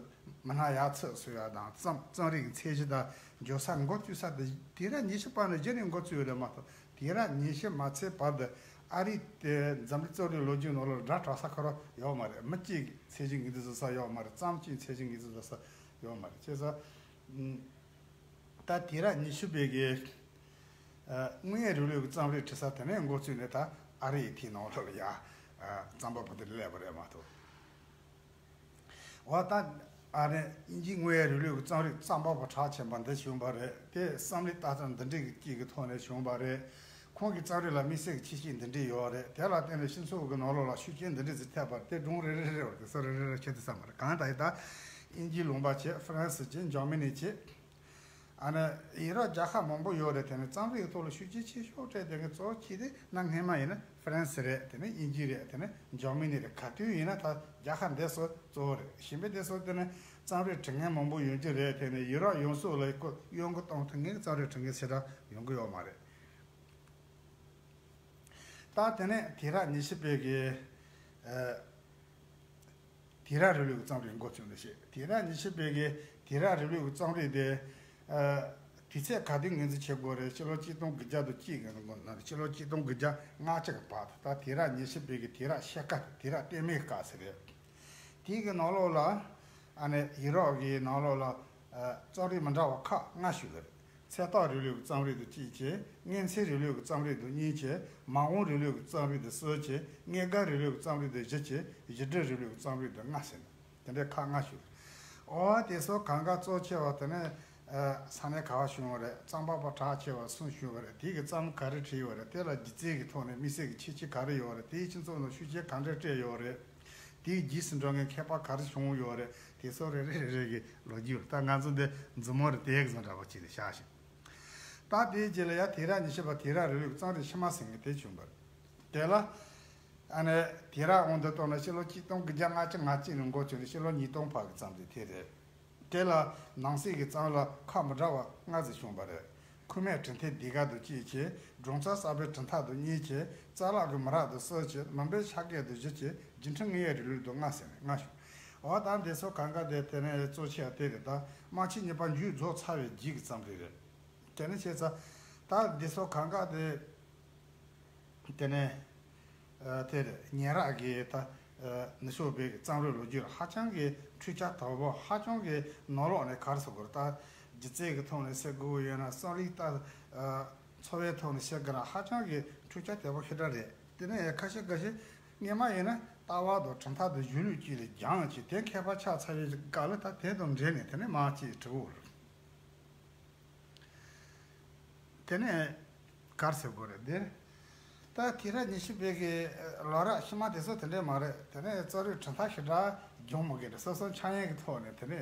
མི་སྣ་ཡག་ཚུར་གསོ་ཡག་དང་། རྩོམ་རྩོམ་རིག་གི་ཚད་གཞི་དང་འགྱོ་ས་འགོ་བཙུགས་ས་དེ་དུས་རབས་ཉི་ཤུ་པ་ནས་གཞི་ནས་འགོ་བཙུགས་ཡོད་རེད་མ་གཏོགས། དུས་རབས་ཉི་ཤུ་མ་ཚེས་བར་དུ་ཨ་རི་དེ་འཛམ་གླིང་རྩོམ་རིག་ལོ་རྒྱུས་ནང་ལོགས་ལ་སྒྲ་གྲགས་ས་ཁོ་རང་ཡོད་མ་རེད། མི་གཅིག་གིས་ཚད་གཞི་ངོས་འཛིན་བཟོ་ས་ཡོད་མ་རེད། རྩོམ་གཅིག་ཚད་གཞི་ངོས་འཛིན་བཟོ་ས་ཡོད་མ་རེད། བྱས་ཙང་། ད་དུས་རབས་ཉི་ཤུ་པའི་གི་ཨ་དངོས་ཡོད་རིག་ལུགས་ཀྱི་རྩོམ་རིག་འབྲི་ས་དེ་ནས་འགོ་བཙུགས་ནས་ད་ཨ་རི་ཡི་དེའི་ནང་ལོགས་ལ་ཡ་ཨ་རྩོམ་པ་པོ་དེ་སླེབས་པ་རེད་མ་གཏོགས། འོ་ད་ཨ་ནི་དབྱིན་ཇིའི་དངོས་ཡོད་རིག་ལུགས་ཀྱི་རྩོམ་རིག་རྩོམ་པ་པོ་གྲགས་ཆེན་པོ་འདི་བྱུང་བ་རེད། དེ་བསམ་བློའི་ལྟ་སྟངས་འདི་འདྲའི་གི་གཅིག་གི་ཐོག་ནས་བྱུང་བ་རེད། ཁོང་གི་རྩོམ་རིག་ལ་དམིགས་བསལ་གྱི་ཁྱད་ཆོས་འདི་འདྲ་ཡོད་རེད། དེ་ལ་བརྟེན་ནས་སྤྱི་ཚོགས་ཀྱི་ནང་ལོགས་ལ་ཤུགས་རྐྱེན་འདི་འདྲ་ཞིག་ཐེབས་པ་རེད། དེ་སྒྲུང་རེ་རེ་རེ་རེ་བར་དེ་ཚོ་རེ་རེ་རེ་ཁྱེར་ཏེ་བསམ་པ་རེད། གང་ལྟར་ཡིན་ད་དབྱིན་ཇིའི་ལུང་པ་བྱས། ཧྥ་རན་སི་བྱས། འཇར་མ་ནི་བྱས། ཨ་ནི་ཡུ་རོབ་རྒྱལ་ཁབ་མང་པོ་ཡོད་རེད། དེ་ནས་རྩོམ་རིག་གི་ཐོག་ལ་ཤུགས་རྐྱེན་ཆེ་ཤོས་སྤྲད་དེ་གི་གཙོ་བོ་གཅིག་དེ་གནའ་སྔས་མ་ཡིན་ན་ཧྥ་རན་སི་རེད། དེ་ནས་དབྱིན་ཇི་རེད། དེ་ནས་འཇར་མ་ནི་རེད། ག་དུས་ཡིན་ན་ད་རྒྱལ་ཁབ་འདི་ཚོ་གཙོ་བོ་རེད། གཞན་པའི་དེ་ཚོ་དེ་ནས་རྩོམ་རིག་འབྲི་མཁན་མང་པོ་ཡོང་རྒྱུ་རེད། དེ་ནས་ཡུ་རོབ་ཡོངས་སུ་ལ་ཀོ་གཡོ་འགུལ་གཏོང་ཐུབ་མཁན་གྱི་རྩོམ་རིག་འབྲི་མཁན་ཞེ་དྲག་ཡོང་གི་ཡོད་མ་རེད། ད་དེ་ནས་དུས་རབས་ཉི་ཤུ་པའི་གི་ཨ་དུས་རབས་རིང་ལུགས་ཀྱི་རྩོམ་རིག་འགོ་བཙུགས་ནས་བཤད། དུས་རབས་ཉི་ཤུ་པའི་གི་དུས་རབས་རིང་ལུགས་ཀྱི་རྩོམ་རིག་དེ་ཨ་དུས་ཚོད་ག་དུས་ངོས་འཛིན་བྱེད་དགོས་རེད། ཕྱི་ལོ་ཆིག་སྟོང་དགུ་བརྒྱ་དང་གཅིག་གི་ནང་ནས་ཕྱི་ལོ་ཆིག་སྟོང་དགུ་བརྒྱ་ལྔ་བཅུ་གི་བར་དུ། ད་དུས་རབས་ཉི་ཤུ་པའི་གི་དུས་རབས་ཕྱེད་ཀ་དེ་དུས་རབས་གཏད་མོའི་སྐབས་སུ་རེད། དེའི་གི་ནང་ལོགས་ལ་ཨ་ནི་ཡུ་རོབ་ཀྱི་ནང་ལོགས་ལ་ཨ་རྩོམ་རིག་མི་འདྲ་བ་ཁག་ལྔ་ཞིག་ཡོད་རེད། ཚད་རྟགས་རིང་ལུགས་ཀྱི་རྩོམ་རིག་དང་གཅིག་བྱས། མངོན་ཚན་རིང་ལུགས་ཀྱི་རྩོམ་རིག་དང་གཉིས་བྱས། མ་འོངས་རིང་ལུགས་ཀྱི་རྩོམ་རིག་དང་གསུམ་བྱས། དངོས་བརྒལ་རིང་ལུགས་ཀྱི་རྩོམ་རིག་དང་བཞི་བྱས། གཞི་སྒྲུབ་རིང་ལུགས་ཀྱི་རྩོམ་རིག་དང་ལྔ་ཟེར་ནས་དེ་འདྲའི་ཁག་ལྔ་ཞིག་ཡོད་རེད། འོ་དེ་ཚོ་གང་ག་གཙོ་ཆེ་བ་དེ་ནས་ཨ་ས་གནས་ག་བ་བྱུང་བ་རེད། རྩོམ་པ་པོ་གྲགས་ཆེ་བ་སུ་བྱུང་བ་རེད། དེ་གི་རྩོམ་ག་རེ་བྲིས་ཡོད་རེད། དེ་ལ་སྒྱུ་རྩལ་གྱི་ཐོག་ནས་དམིགས་བསལ་གྱི་ཁྱད་ཆོས་ག་རེ་ཡོད་རེད། དེའི་སྤྱི་ཚོགས་ནང་ཤུགས་རྐྱེན་ག་འདྲ་སྤྲད་ཡོད་རེད། དེའི་རྗེས་སུ་འགྲོ་མཁན་མཁས་པ་ག་རེ་བྱུང་ཡོད་རེད། དེ་ཚོ་རེ་རེ་རེ་རེ་གི་ལོ་རྒྱུས་ད་ང་ཚོ་འདི་མཛུབ་མོ་རེ་དེ་གི་བཟོ་འདྲ་པོ་བྱས་ནས་བཞག་ཤིང་། ད་དེའི་རྗེས་ལ་ཡ་དུས་རབས་ཉི་ཤུ་པ་དུས་རབས་རིང་ལུགས་རྩོམ་རིག་ཕྱི་མ་ཟེར་མཁན་དེ་བྱུང་བ་རེད། དེ་ལ་ཨ་ནི་དུས་རབས་དབང་དུ་བཏང་ན་ཕྱི་ལོ་ཆིག་སྟོང་དགུ་བརྒྱ་ལྔ་བཅུ་ང་གཅིག་ནས་འགོ་བཙུགས་ནས་ཕྱི་ལོ་ཉིས་སྟོང་བར་གྱི་རྩོམ་རིག་དེ་རེད། དེ་ལ་ནང་གསེས་ཀྱི་རྩོམ་ལ་ཁག་མི་འདྲ་བ་ལྔ་ཙམ་བྱུང་བ་རེད། ཁུངས་མེད་གྲུབ་མཐའི་ཟློས་གར་དང་གཅིག་བྱས། སྒྲུང་རྩོམ་གསར་པའི་གྲུབ་མཐའ་དང་གཉིས་བྱས། རྩ་ལག་གི་མི་རབས་དང་གསུམ་བྱས། མུན་པའི་ཆ་གས་དང་བཞི་བྱས། འགྱུར་འཕྲོས་དངོས་ཡོད་རིང་ལུགས་དང་ལྔ་ཟེར་ནས་ལྔ་བྱུང་། འོ་ད་འདི་ཚོ་གང་ག་དེ་དེ་ནས་གཙོ་ཆེ་བ་དེ་རེད། ད་དམག་ཆེན་གཉིས་པ་མཇུག་རྫོགས་ཚར་བའི་རྗེས་ཀྱི་རྩོམ་རིག་རེད། དེ་ནས་བྱས་ཙང་ད་འདི་ཚོ་གང་ག་དེ། དེ་ནས་ཨ་དེར་ཉེ་རབས་ཀྱི་ད་ཨ་ནུབ་ཕྱོགས་པའི་རྩོམ་རིག་ལོ་རྒྱུས་ལ་ཧ་ཅང་གི་འཕྲུལ་ཆ་དོད་པོ། ཧ་ཅང་གི་ནང་ལོགས་ནས་ག་རེ་ཟེར་དགོས་རེད། ད་སྒྱུ་རྩལ་གྱི་ཐོག་ནས་ཟེར་དགོས་ཡོད་ན། རྩོམ་རིག་ད་ཨ་འཚོ་བའི་ཐོག་ནས་བཤད་དགོས་ན་ཧ་ཅང་གི་འཕྲུལ་ཆ་དོད་པོ་ཞེ་དྲག་རེད། དེ་ནས་ཁ་ཤས་ཁ་ཤས་སྔས་མ་ཡིན་ན་ལྟ་བ་དང་གྲུབ་མཐའ་དང་གཞུང་ལུགས་བཅས་ལ་སྦྱངས་བྱས། དེ་མཁས་པ་ཆགས་ཚར་བའི་སྐབས་ལ་ད་དེ་དང་འབྲེལ་ནས་དེ་ནས་མར་ཅིག་བྲིས་པ་རེད། དེ་ནས་ག་རེ་ཟེར་དགོས་རེད་འདིར། ད་དུས་རབས་ཉི་ཤུ་པའི་གི་ལོ་རབས་ཕྱི་མ་དེ་ཚོ་དེ་འདྲས་མ་རེད། དེ་ནས་རྩོམ་རིག་གྲུབ་མཐའ་ཞེ་དྲག་སྦྱོང་མི་དགོས་རེད། སོ་སོ་འཆར་ཡན་གྱི་ཐོག་ནས་དེ་ནས་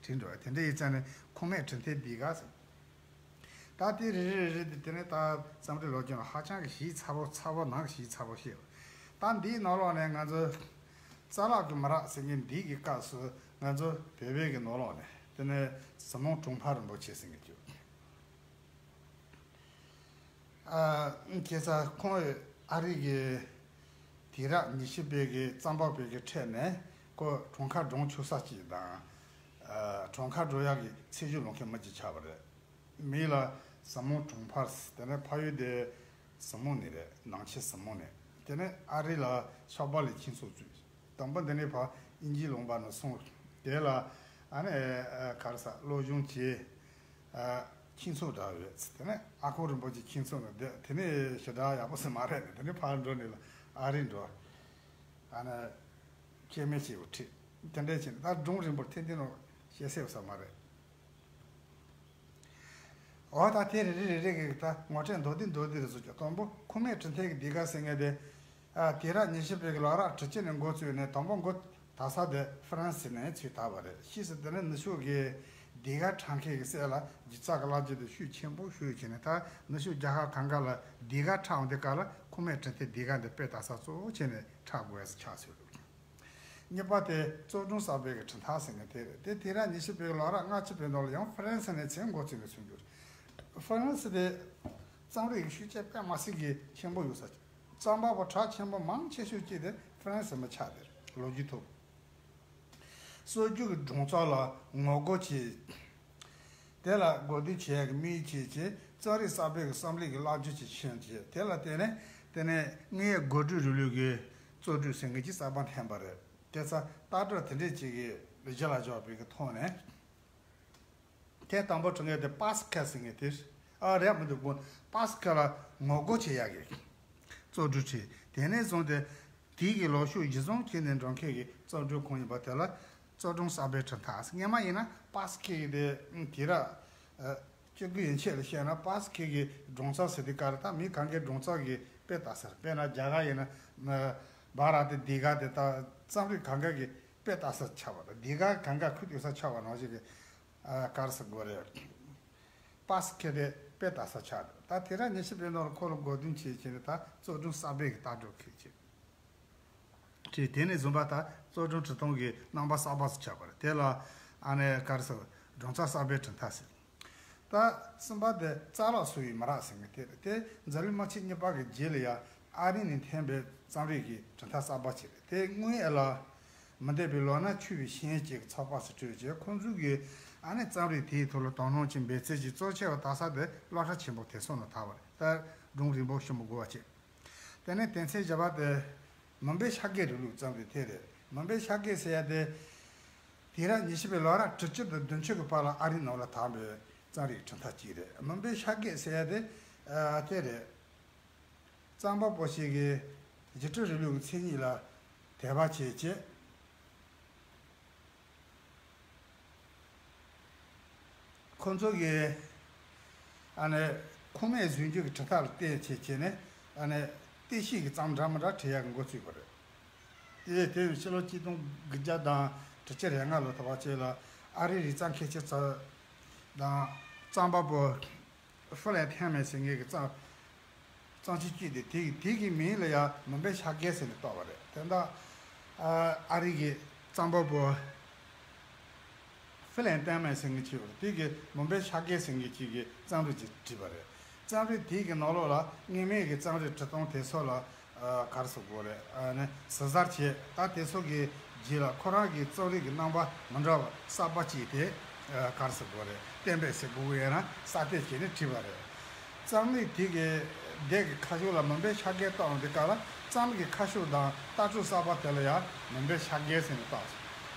བྲིས་འགྲོ་བ་དེ་འདྲས་ཡིན་ཙང་ནས་ཁུངས་མེད་གྲུབ་མཐའི་ཟློས་གར་ཟེར། ད་དེ་རེ་རེ་རེ་རེ་དེ་དེ་ནས་ད་རྩོམ་རིག་ལོ་རྒྱུས་ལ་ཧ་ཅང་གི་ཞིབ་ཚགས་པོ་ཚགས་པོ་ནང་གི་ཞིབ་ཚགས་པོ་བཤད། ད་འདིའི་ནང་ལོགས་ནས་ང་ཚོ་རྩ་ལག་གི་མི་རབས་ཟེར་མཁན་འདི་གི་སྐབས་སུ་ང་ཚོ་བོད་པའི་གི་ནང་ལོགས་ནས་དེ་ནས་ཟབ་ལོང་དྲུང་འཕར་རིན་པོ་ཆེ་ཟེར་མཁན་ཅིག་ཨ། ཁ་སང་ཁོང་ཨ་རི་གི་དུས་རབས་ཉི་ཤུ་པའི་གི་རྩམ་པ་པའི་གི་འཕྲད་ནས་ཁོ་གྲངས་ཀ་གྲངས་ཆུང་ས་གཅིག་དང་། ཨ། གྲངས་ཀ་འགྲོ་ཡག་གི་ཚད་གཞི་ལོངས་མཁན་མི་གཅིག་ཆགས་པ་རེད། མི་ལ་ཟི་མོ་གྲོང་འཕར། དེ་ནས་ཕ་ཡུལ་དེ་ཟི་མོ་ནས་རེད། ནང་ཆེན་ཟི་མོ་ནས། དེ་ནས་ཨ་རི་ལ་ཤོག་སྦག་ལ་ཁྱིམ་ཚང་བཙུགས། དང་པོ་འདི་ནས་ཕར་དབྱིན་ཇིའི་ལུང་པ་ནས་སོང་། དེ་ལ་ཨ་ནི་ཨ་ག་རེ་ཟ། སློབ་སྦྱོང་བྱས། ཨ། ཁྱིམ་ཚང་འདྲ་བའི་དེ་ནས་ཨ་ཁུ་རིན་པོ་ཆེ་ཁྱིམ་ཚང་ནས་བསྡད། དེ་ནས་ཞེ་དྲག་ཡག་པོ་ཟིག་མ་རེད་ནས། དེ་ནས་ཕར་འགྲོ་ནས་ལ་ཨ་རི་འགྲོ། ཨ་ནི་སྐྱེ་དམན་སྐྱེ་བོ་ཁྲིད། དེ་འདྲ་བྱས་ནས་ད་སྒྲུང་རིང་པོ་ཐེངས་འདི་ནང་བཤད་ཤེས་ས་མ་རེད། འོ་ད་དེ་རེ་རེ་རེ་རེ་གི་ད་ངོ་སྤྲོད་མདོར་བསྡུས་མདོར་བསྡུས་རེ་བཟོ་རྒྱུ། དང་པོ་ཁུག་མའི་གྲུབ་མཐའི་གི་ལྡེབ་སྒང་ཟེར་མཁན་དེ། ཨ། དུས་རབས་ཉི་ཤུ་པའི་གི་ལོ་རབས་དྲུག་ཅུ་ནས་འགོ་བཙུགས་ནས་དང་པོ་འགོ་དག་ས་དེ་ཧྥ་རན་སི་ནས་ཚུགས་བསྡད་པ་རེད། ཕྱིས་སུ་དེ་ནས་ནུབ་ཕྱོགས་ཀྱི་ལྡེབ་སྒང་འཁྲབ་མཁན་གྱི་སྲས་ལ་སྒྱུ་རྩལ་གྱི་བླ་བརྒྱུད་དེ་ཤུགས་ཆེན་པོ་ཤུགས་ཆེ་ནས། ད་ནུབ་ཕྱོགས་རྒྱལ་ཁབ་གང་ག་ལ་ལྡེབ་སྒང་འཁྲབ་འོང་དུས་སྐབས་ལ་ཁུག་མའི་གྲུབ་མཐའི་ལྡེབ་སྒང་དེ་དཔེ་ལྟ་ས་གཙོ་བོ་བྱས་ནས་འཁྲབ་དགོས་ཡག་ཆགས་སོང་། གཉིས་པ་དེ་བཙོག་སྒྲུང་གསར་པའི་གི་གྲུབ་མཐའ་ཟེར་མཁན་དེ་རེད། དེ་དུས་རབས་ཉི་ཤུ་པའི་གི་ལོ་རབས་ལྔ་བཅུ་པའི་ནང་ལ་ཡང་ཧྥ་རན་སི་ནས་ཚུར་འགོ་བཙུགས་ནས་ཚུགས་རྒྱུ་རེད། ཧྥ་རན་སི་དེ་རྩོམ་རིག་གི་ཤུགས་རྐྱེན་དཔེ་མི་སྲིད་གི་ཆེན་པོ་ཡོད་ས། རྩོམ་པ་པོ་གྲགས་ཆེན་པོ་མང་ཆེ་ཤོས་གཅིག་དེ་ཧྥ་རན་སི་མི་ཆགས་དེ་རེད། ལོ་རྒྱུས་ཐོག་སྲོལ་རྒྱུན་གྱི་སྒྲུང་རྩོམ་ལ་ངོ་རྒོལ་བྱས། དེ་ལ་དགོས་འདུན་བྱེད་ཡག་གི་དམིགས་ཡུལ་བྱས་བྱས། རྩོམ་རིག་གསར་པའི་གི་བསམ་བློའི་གི་རླབས་རྒྱུན་ཅིག་ཕྱིན་བྱས། དེ་ལ་བརྟེན་ནས་དེ་ནས་དངོས་ཡོད་དགོད་བྲོའི་རིང་ལུགས་ཀྱི་བཙོག་སྒྲུང་ཟེར་མཁན་ཅིག་གསར་པ་འཐེན་པ་རེད། དེ་ཚོ་ལྟ་གྲུབ་དེ་འདྲས་ཅིག་གི་གཞི་ལ་འཇོག་པའི་གི་ཐོག་ནས། དེ་དང་པོ་བྲིས་མཁན་དེ་པ་སི་ཁལ་ཟེར་མཁན་དེ། ཨ། རེད་མི་འདུག་གོ། པ་སི་ཁལ་ལ་ངོ་རྒོལ་བྱེད་ཡག་གི་བཙོག་སྒྲུང་བྲིས། དེ་ནས་བཟུང་སྟེ་དེའི་གི་ལོ་ཤུགས་གཞི་བཟུང་བྱས་ནས་འགྲོ་མཁན་གྱི་བཙོག་སྒྲུང་ཁོངས་ཡིན་པ་དེ་ལ་བཙོག་སྒྲུང་གསར་པའི་གྲུབ་མཐའ། སྔོན་མ་ཡིན་ན་པ་སི་ཁལ་གྱི་དེ་དུས་རབས་ཨ་བཅུ་དགུ་ཡན་ཆད་ལ་བཤད་ན། པ་སི་ཁལ་གྱི་སྒྲུང་རྩོམ་ཟེར་དུས་སྐབས་ལ་ད་མི་གང་གའི་སྒྲུང་རྩོམ་གྱི་དཔེ་ལྟ་སར། དཔེར་ན་རྒྱ་གར་ཡིན་ན་ཨ་བྷ་ར་ཏི་ལྡེབ་སྒང་དེ་ད་རྩོམ་རིག་གང་ག་གི་དཔེ་ལྟ་སར་ཆགས་པ་དང་། ལྡེབ་སྒང་གང་ག་ཁུག་ལྡེབ་སར་ཆགས་པ་ནང་བཞིན་གྱི། ཨ། ག་རེ་ཟེར་དགོས་རེད། པ་སི་ཁལ་དེ་དཔེ་ལྟ་ས་ཆགས་འདུག། ད་དུས་རབས་ཉི་ཤུ་པའི་ནང་ལ་ཁོ་ལ་དགོས་འདུན་བྱས་བྱས་ནས་ད་བཙོག་སྒྲུང་གསར་པའི་གི་ལྟ་གྲུབ་ཁུལ་བྱས། བྱས། དེ་ནས་བཟུང་པ་ད་བཙོག་སྒྲུང་འབྲི་སྟངས་ཀྱི་རྣམ་པ་གསར་པ་ཞིག་ཆགས་པ་རེད། དེ་ལ་ཨ་ནི་ག་རེ་ཟེར། སྒྲུང་རྩོམ་གསར་པའི་གྲུབ་མཐའ་ཟེར། ད་གསུམ་པ་དེ་རྩ་ལག་སོ་ཡི་མི་རབས་ཟེར་མཁན་དེ་རེད། དེ་འཛམ་གླིང་དམག་ཆེན་གཉིས་པ་གི་རྗེས་ལ་ཡ་ཨ་རི་ནས་འཐེན་པའི་རྩོམ་རིག་གི་གྲུབ་མཐའ་གསར་པ་ཅིག་རེད། དེ་དངོས་ཡོད་ལ་མི་འདས་པའི་ལོ་ན་ཆུད་པའི་ཤེས་ཡོན་ཅན་གྱི་ཚོགས་པ་ཞིག་གྲོས་བྱས། ཁོང་ཚོ་གིས་ཨ་ནི་རྩོམ་རིག་དེའི་ཐོག་ལ་དོ་སྣང་ཅིག་འབད་རྩོལ་གྱིས་གཙོ་ཆེ་བ་ལྟ་ས་དེ་སློབ་གྲྭ་ཆེན་པོ་དེ་ཚོ་ནང་དར་བ་རེད། ད་སྒྲུང་རིང་པོ་ཞིབ་མོ་གོ་བ་བྱས། དེ་ནས་དོན་ཚན་བཞི་པ་དེ་མུན་པའི་ཤར་སྒོའི་རིང་ལུགས་རྩོམ་རིག་དེ་རེད། མུན་པའི་ཤར་སྒོ་ཟེར་ཡ་དེ་དུས་རབས་ཉི་ཤུ་པའི་ལོ་རབས་དྲུག་ཅུ་དང་བདུན་ཅུ་གི་བར་ལ་ཨ་རིའི་ནང་ལ་དར་བའི་རྩོམ་རིག་གྲུབ་མཐའ་གཅིག་རེད། མུན་པའི་ཤར་སྒོ་ཟེར་ཡ་དེ་ཨ་དེ་རེད། རྩོམ་པ་པོ་ཞིག་གིས་འགྱུར་ཁྲིད་རིང་ལུགས་ཀྱི་མཚན་ཉིད་ལ་དད་པ་བྱས་བྱས། ཁོ་ཚོ་གིས་ཨ་ནི་ཁུག་མའི་རྫུན་རྒྱུ་གི་གྲུབ་མཐའ་ལ་བརྟེན་བྱས་བྱས་ནས། ཨ་ནི་བསྟན་བཤིག་གི་རྩོམ་འདྲ་མི་འདྲ་བྲིས་ཡག་གི་འགོ་བཙུགས་པ་རེད། དེ་དེ་ཕྱི་ལོ་གཅིག་སྟོང་དགུ་བརྒྱ་དང་དྲུག་ཅུ་རེ་ལྔ་ལོ་དུ་བ་བཅས་ལ་ཨ་རིའི་རིག་རྩལ་མཁས་ཅན་ཚོ་དང་རྩོམ་པ་པོ་ཧྥི་ལན་ཐན་མན་ཟེར་མཁན་གྱི་རྩོམ་རྩོམ་ཆོས་བརྒྱུད་དེ། དེ་དེ་གི་མིང་ལ་ཡང་མུན་པའི་ཤར་སྒོ་ཟེར་ནས་བཏགས་པ་རེད། དེ་འདྲ་ཨ་རི་གི་རྩོམ་པ་པོ་ཧྥི་ལན་ཐན་མན་ཟེར་མཁན་ཅིག་ཡོད་རེད། དེ་གིས་མུན་པའི་ཤར་སྒོ་ཟེར་མཁན་ཅིག་གི་རྩོམ་རིག་ཅིག་བྲིས་པ་རེད། རྩོམ་རིག་དེ་གི་ནང་ལོགས་ལ་སྔོན་མའི་གི་རྩོམ་རིག་འབྲི་སྟངས་དེ་ཚོ་ལ་ཨ་ག་རེ་ཟེར་དགོས་རེད། ཨ་ནི་ཟུར་ཟ་བྱས། ད་དེ་ཚོ་གི་རྗེས་ལ་ཁོ་རང་གི་རྩོམ་རིག་གི་རྣམ་པ་མི་འདྲ་བ་གསར་པ་ཅིག་དེ་ཨ་ག་རེ་ཟེར་དགོས་རེད། གཏན་འབེབས་ཟེར་དགོས་ཀྱི་ཡོད་ན་གསར་གཏོད་བྱས་ནས་བྲིས་པ་རེད། རྩོམ་རིག་དེ་གི་སྒྲ་གི་ཁ་ཕྱོགས་ལ་མུན་པའི་ཤར་སྒོ་བཏགས་འོང་དུས་སྐབས་ལ། རྩོམ་གྱི་ཁ་ཕྱོགས་དང་ལྟ་གྲུབ་གསར་པ་དེ་ལ་ཡང་མུན་པའི་ཤར་སྒོ་ཟེར་ནས་བཏགས་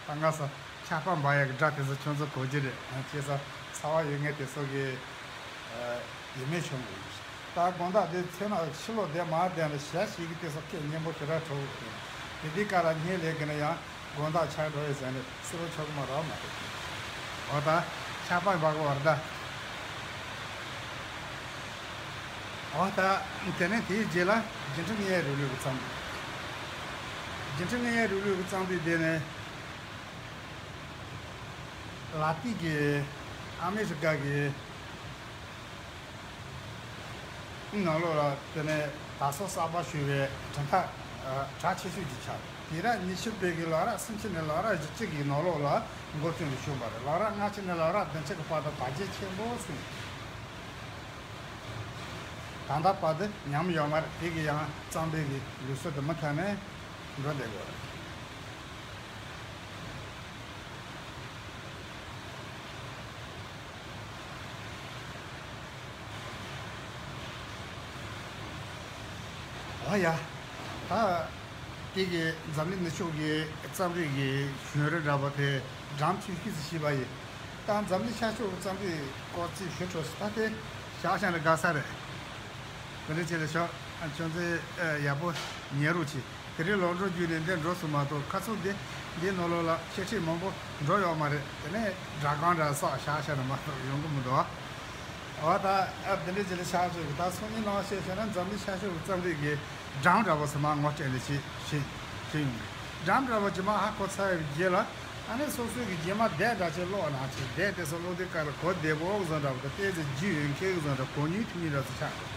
སོང་། ད་ང་ཚོ་ཆར་པ་འབབ་ཡག་གི་སྒྲ་དེ་ཚོ་ཁྱོད་ཚོ་གོ་རྒྱུ་རེད། ཨ། བྱས་ཙང་ཚ་བ་ཡོད་མཁན་དེ་ཚོ་གིས་ཨ་ཡིད་མི་ཆེས་གི་རེད། ད་དགོང་དག་འདི་ཚེ་ན་ཕྱི་ལོགས་བསྡད་མ་བསྡད་ལ་ཞག་ཞིག་གི་དུས་སུ་སྐད་སྙན་པོ་ཞེ་དྲག་གྲགས་ཀྱི་འདུག། དེ་དུས་སྐབས་ལ་ངའི་ལས་ཀྱི་ནི་ཡང་དགོང་དག་ཆར་འགྲོ་ཡི་ཟེར་ནས་སུ་རུ་ཆོག་གི་མ་རེད་མ་གཏོགས། འོ་ད་ཆར་པ་འབབ་གི་བར་ད། འོ་ད་དེ་ནས་དེའི་རྗེས་ལ་རྒྱུན་འཁྲིམས་དངོས་ཡོད་རིང་ལུགས་ཀྱི་རྩོམ་རིག། རྒྱུན་འཁྲིམས་དངོས་ཡོད་རིང་ལུགས་ཀྱི་རྩོམ་རིག་དེ་ནི་ལ་ཏིག་གི་ཨ་མི་རི་ཀ་གི་ནང་ལོགས་ལ་དེ་ནས་དར་སྲོལ་གསར་པ་ཞུ་བའི་གྲུབ་མཐའ་གྲགས་ཆེ་ཤོས་ཅིག་ཆགས། དུས་རབས་ཉི་ཤུ་པའི་གི་ལོ་རབས་སུམ་ཅུ་ནས་ལོ་རབས་བཞི་བཅུ་གི་ནང་ལོགས་ལ་འགོ་བཙུགས་ནས་བྱུང་བ་རེད། ལོ་རབས་ལྔ་བཅུ་ནས་ལོ་རབས་བདུན་ཅུ་གི་བར་དུ་དར་རྒྱས་ཆེན་པོ་སོང་། ད་ལྟ་བར་དུ་ཉམས་ཡོད་མ་རེད། དེ་གི་ཡང་གཙང་པོའི་གི་ལུགས་སྲོལ་དེ་མུ་མཐུད་ནས་འགྲོ་བསྡད་དགོས་རེད། ཨ་ཡ། ད་དེ་གི་འཛམ་གླིང་ནུབ་ཕྱོགས་ཀྱི་རྩམ་རིགས་ཀྱི་ཞོན་རི་འདྲ་པོ་དེ་འགྲམ་ཆུ་ཤིས་སུ་ཤི་བ་ཡིན། ད་འཛམ་གླིང་ཤར་ཕྱོགས་ཀྱི་རྩམ་རིགས་སྐོར་ཅིག་ཞུ་འཕྲོ་སུ་ད་དེ་ཤག་ཤག་ནས་དགའ་ས་རེད། དེ་འདྲ་བྱས་ལ་ཤོག་ཨ་ཁྱོད་ཚོས་ཨ་ཡག་པོ་ཉན་རོགས་གྱིས། དེ་རིང་ལོག་འགྲོ་རྒྱུ་ནས་འདིར་འགྲོ་སོང་མ་གཏོགས་ཁ་ཚུར་འདི་འདིའི་ནང་ལོགས་ལ་ཤེས་ཁྲིད་མང་པོ་འགྲོ་ཡོད་མ་རེད། དེ་ནས་སྒྲ་གང་འདྲ་བསགས་ཤག་ཤག་ནས་མ་གཏོགས་ཡོང་གི་མི་འདུག་ཨ་ད་ཨ་དེ་འདྲ་བྱས་ལ་ཤག་ཤག་གི་ད་སང་ཉིན་ནང་བཤད་བྱས་ན་འཛམ་གླིང་ཤར་ཕྱོགས་ཀྱི་རྩམ་རིགས་ཀྱི་འགྲམ་འདྲ་པོ་ཚང་མ་ངོ་སྤྲད་ནས་ཤེས་ཤེས་ཤེས་ཡོང་གི། འགྲམ་འདྲ་པོ་ཇི་མ་ཧ་གོ་ཚར་བའི་རྗེས་ལ་ཨ་ནི་སོ་སོའི་གི་རྗེས་མ་དེབ་འདྲ་ཅིག་ཀློག་ན་ཅིག་དེབ་དེ་ཚོ་ཀློག་དུས་སྐབས་ལ་གོ་བདེ་པོ་བཟོ་འདྲ་པོ་དང་ཏོག་ཙམ་རྒྱུས་ཡོད་མཁན་བཟོ་འདྲ་གོ་ཉུང་ཐུབ་མིན་འདྲ་ཚོ་ཆགས་འདུག་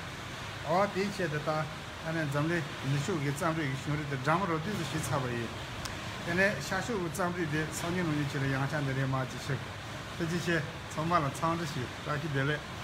ཨོ་དེའི་ཆེད་དུ་ད་ཨ་ནི་འཛམ་གླིང་ནུབ་ཕྱོགས་ཀྱི་རྩམ་རིགས་ཀྱི་ཞོན་རི་དེ་འགྲམ་རོ་དུས་སུ་ཞིག་ཚར་བ་ཡིན། དེ་ནས་ཤར་ཕྱོགས་ཀྱི་རྩམ་རིགས་དེ་སང་ཉིན་གནངས་ཉིན་ཆེད་ལ་ཡང་བསྐྱར་འདི་རེད་མ་ཅིག་ཤིག་ཐུགས་རྗེ་ཆེ། ཚང་མ་ལ་འཚམས་འདྲི་ཞིག་བཀྲ་ཤིས་བདེ་ལེགས།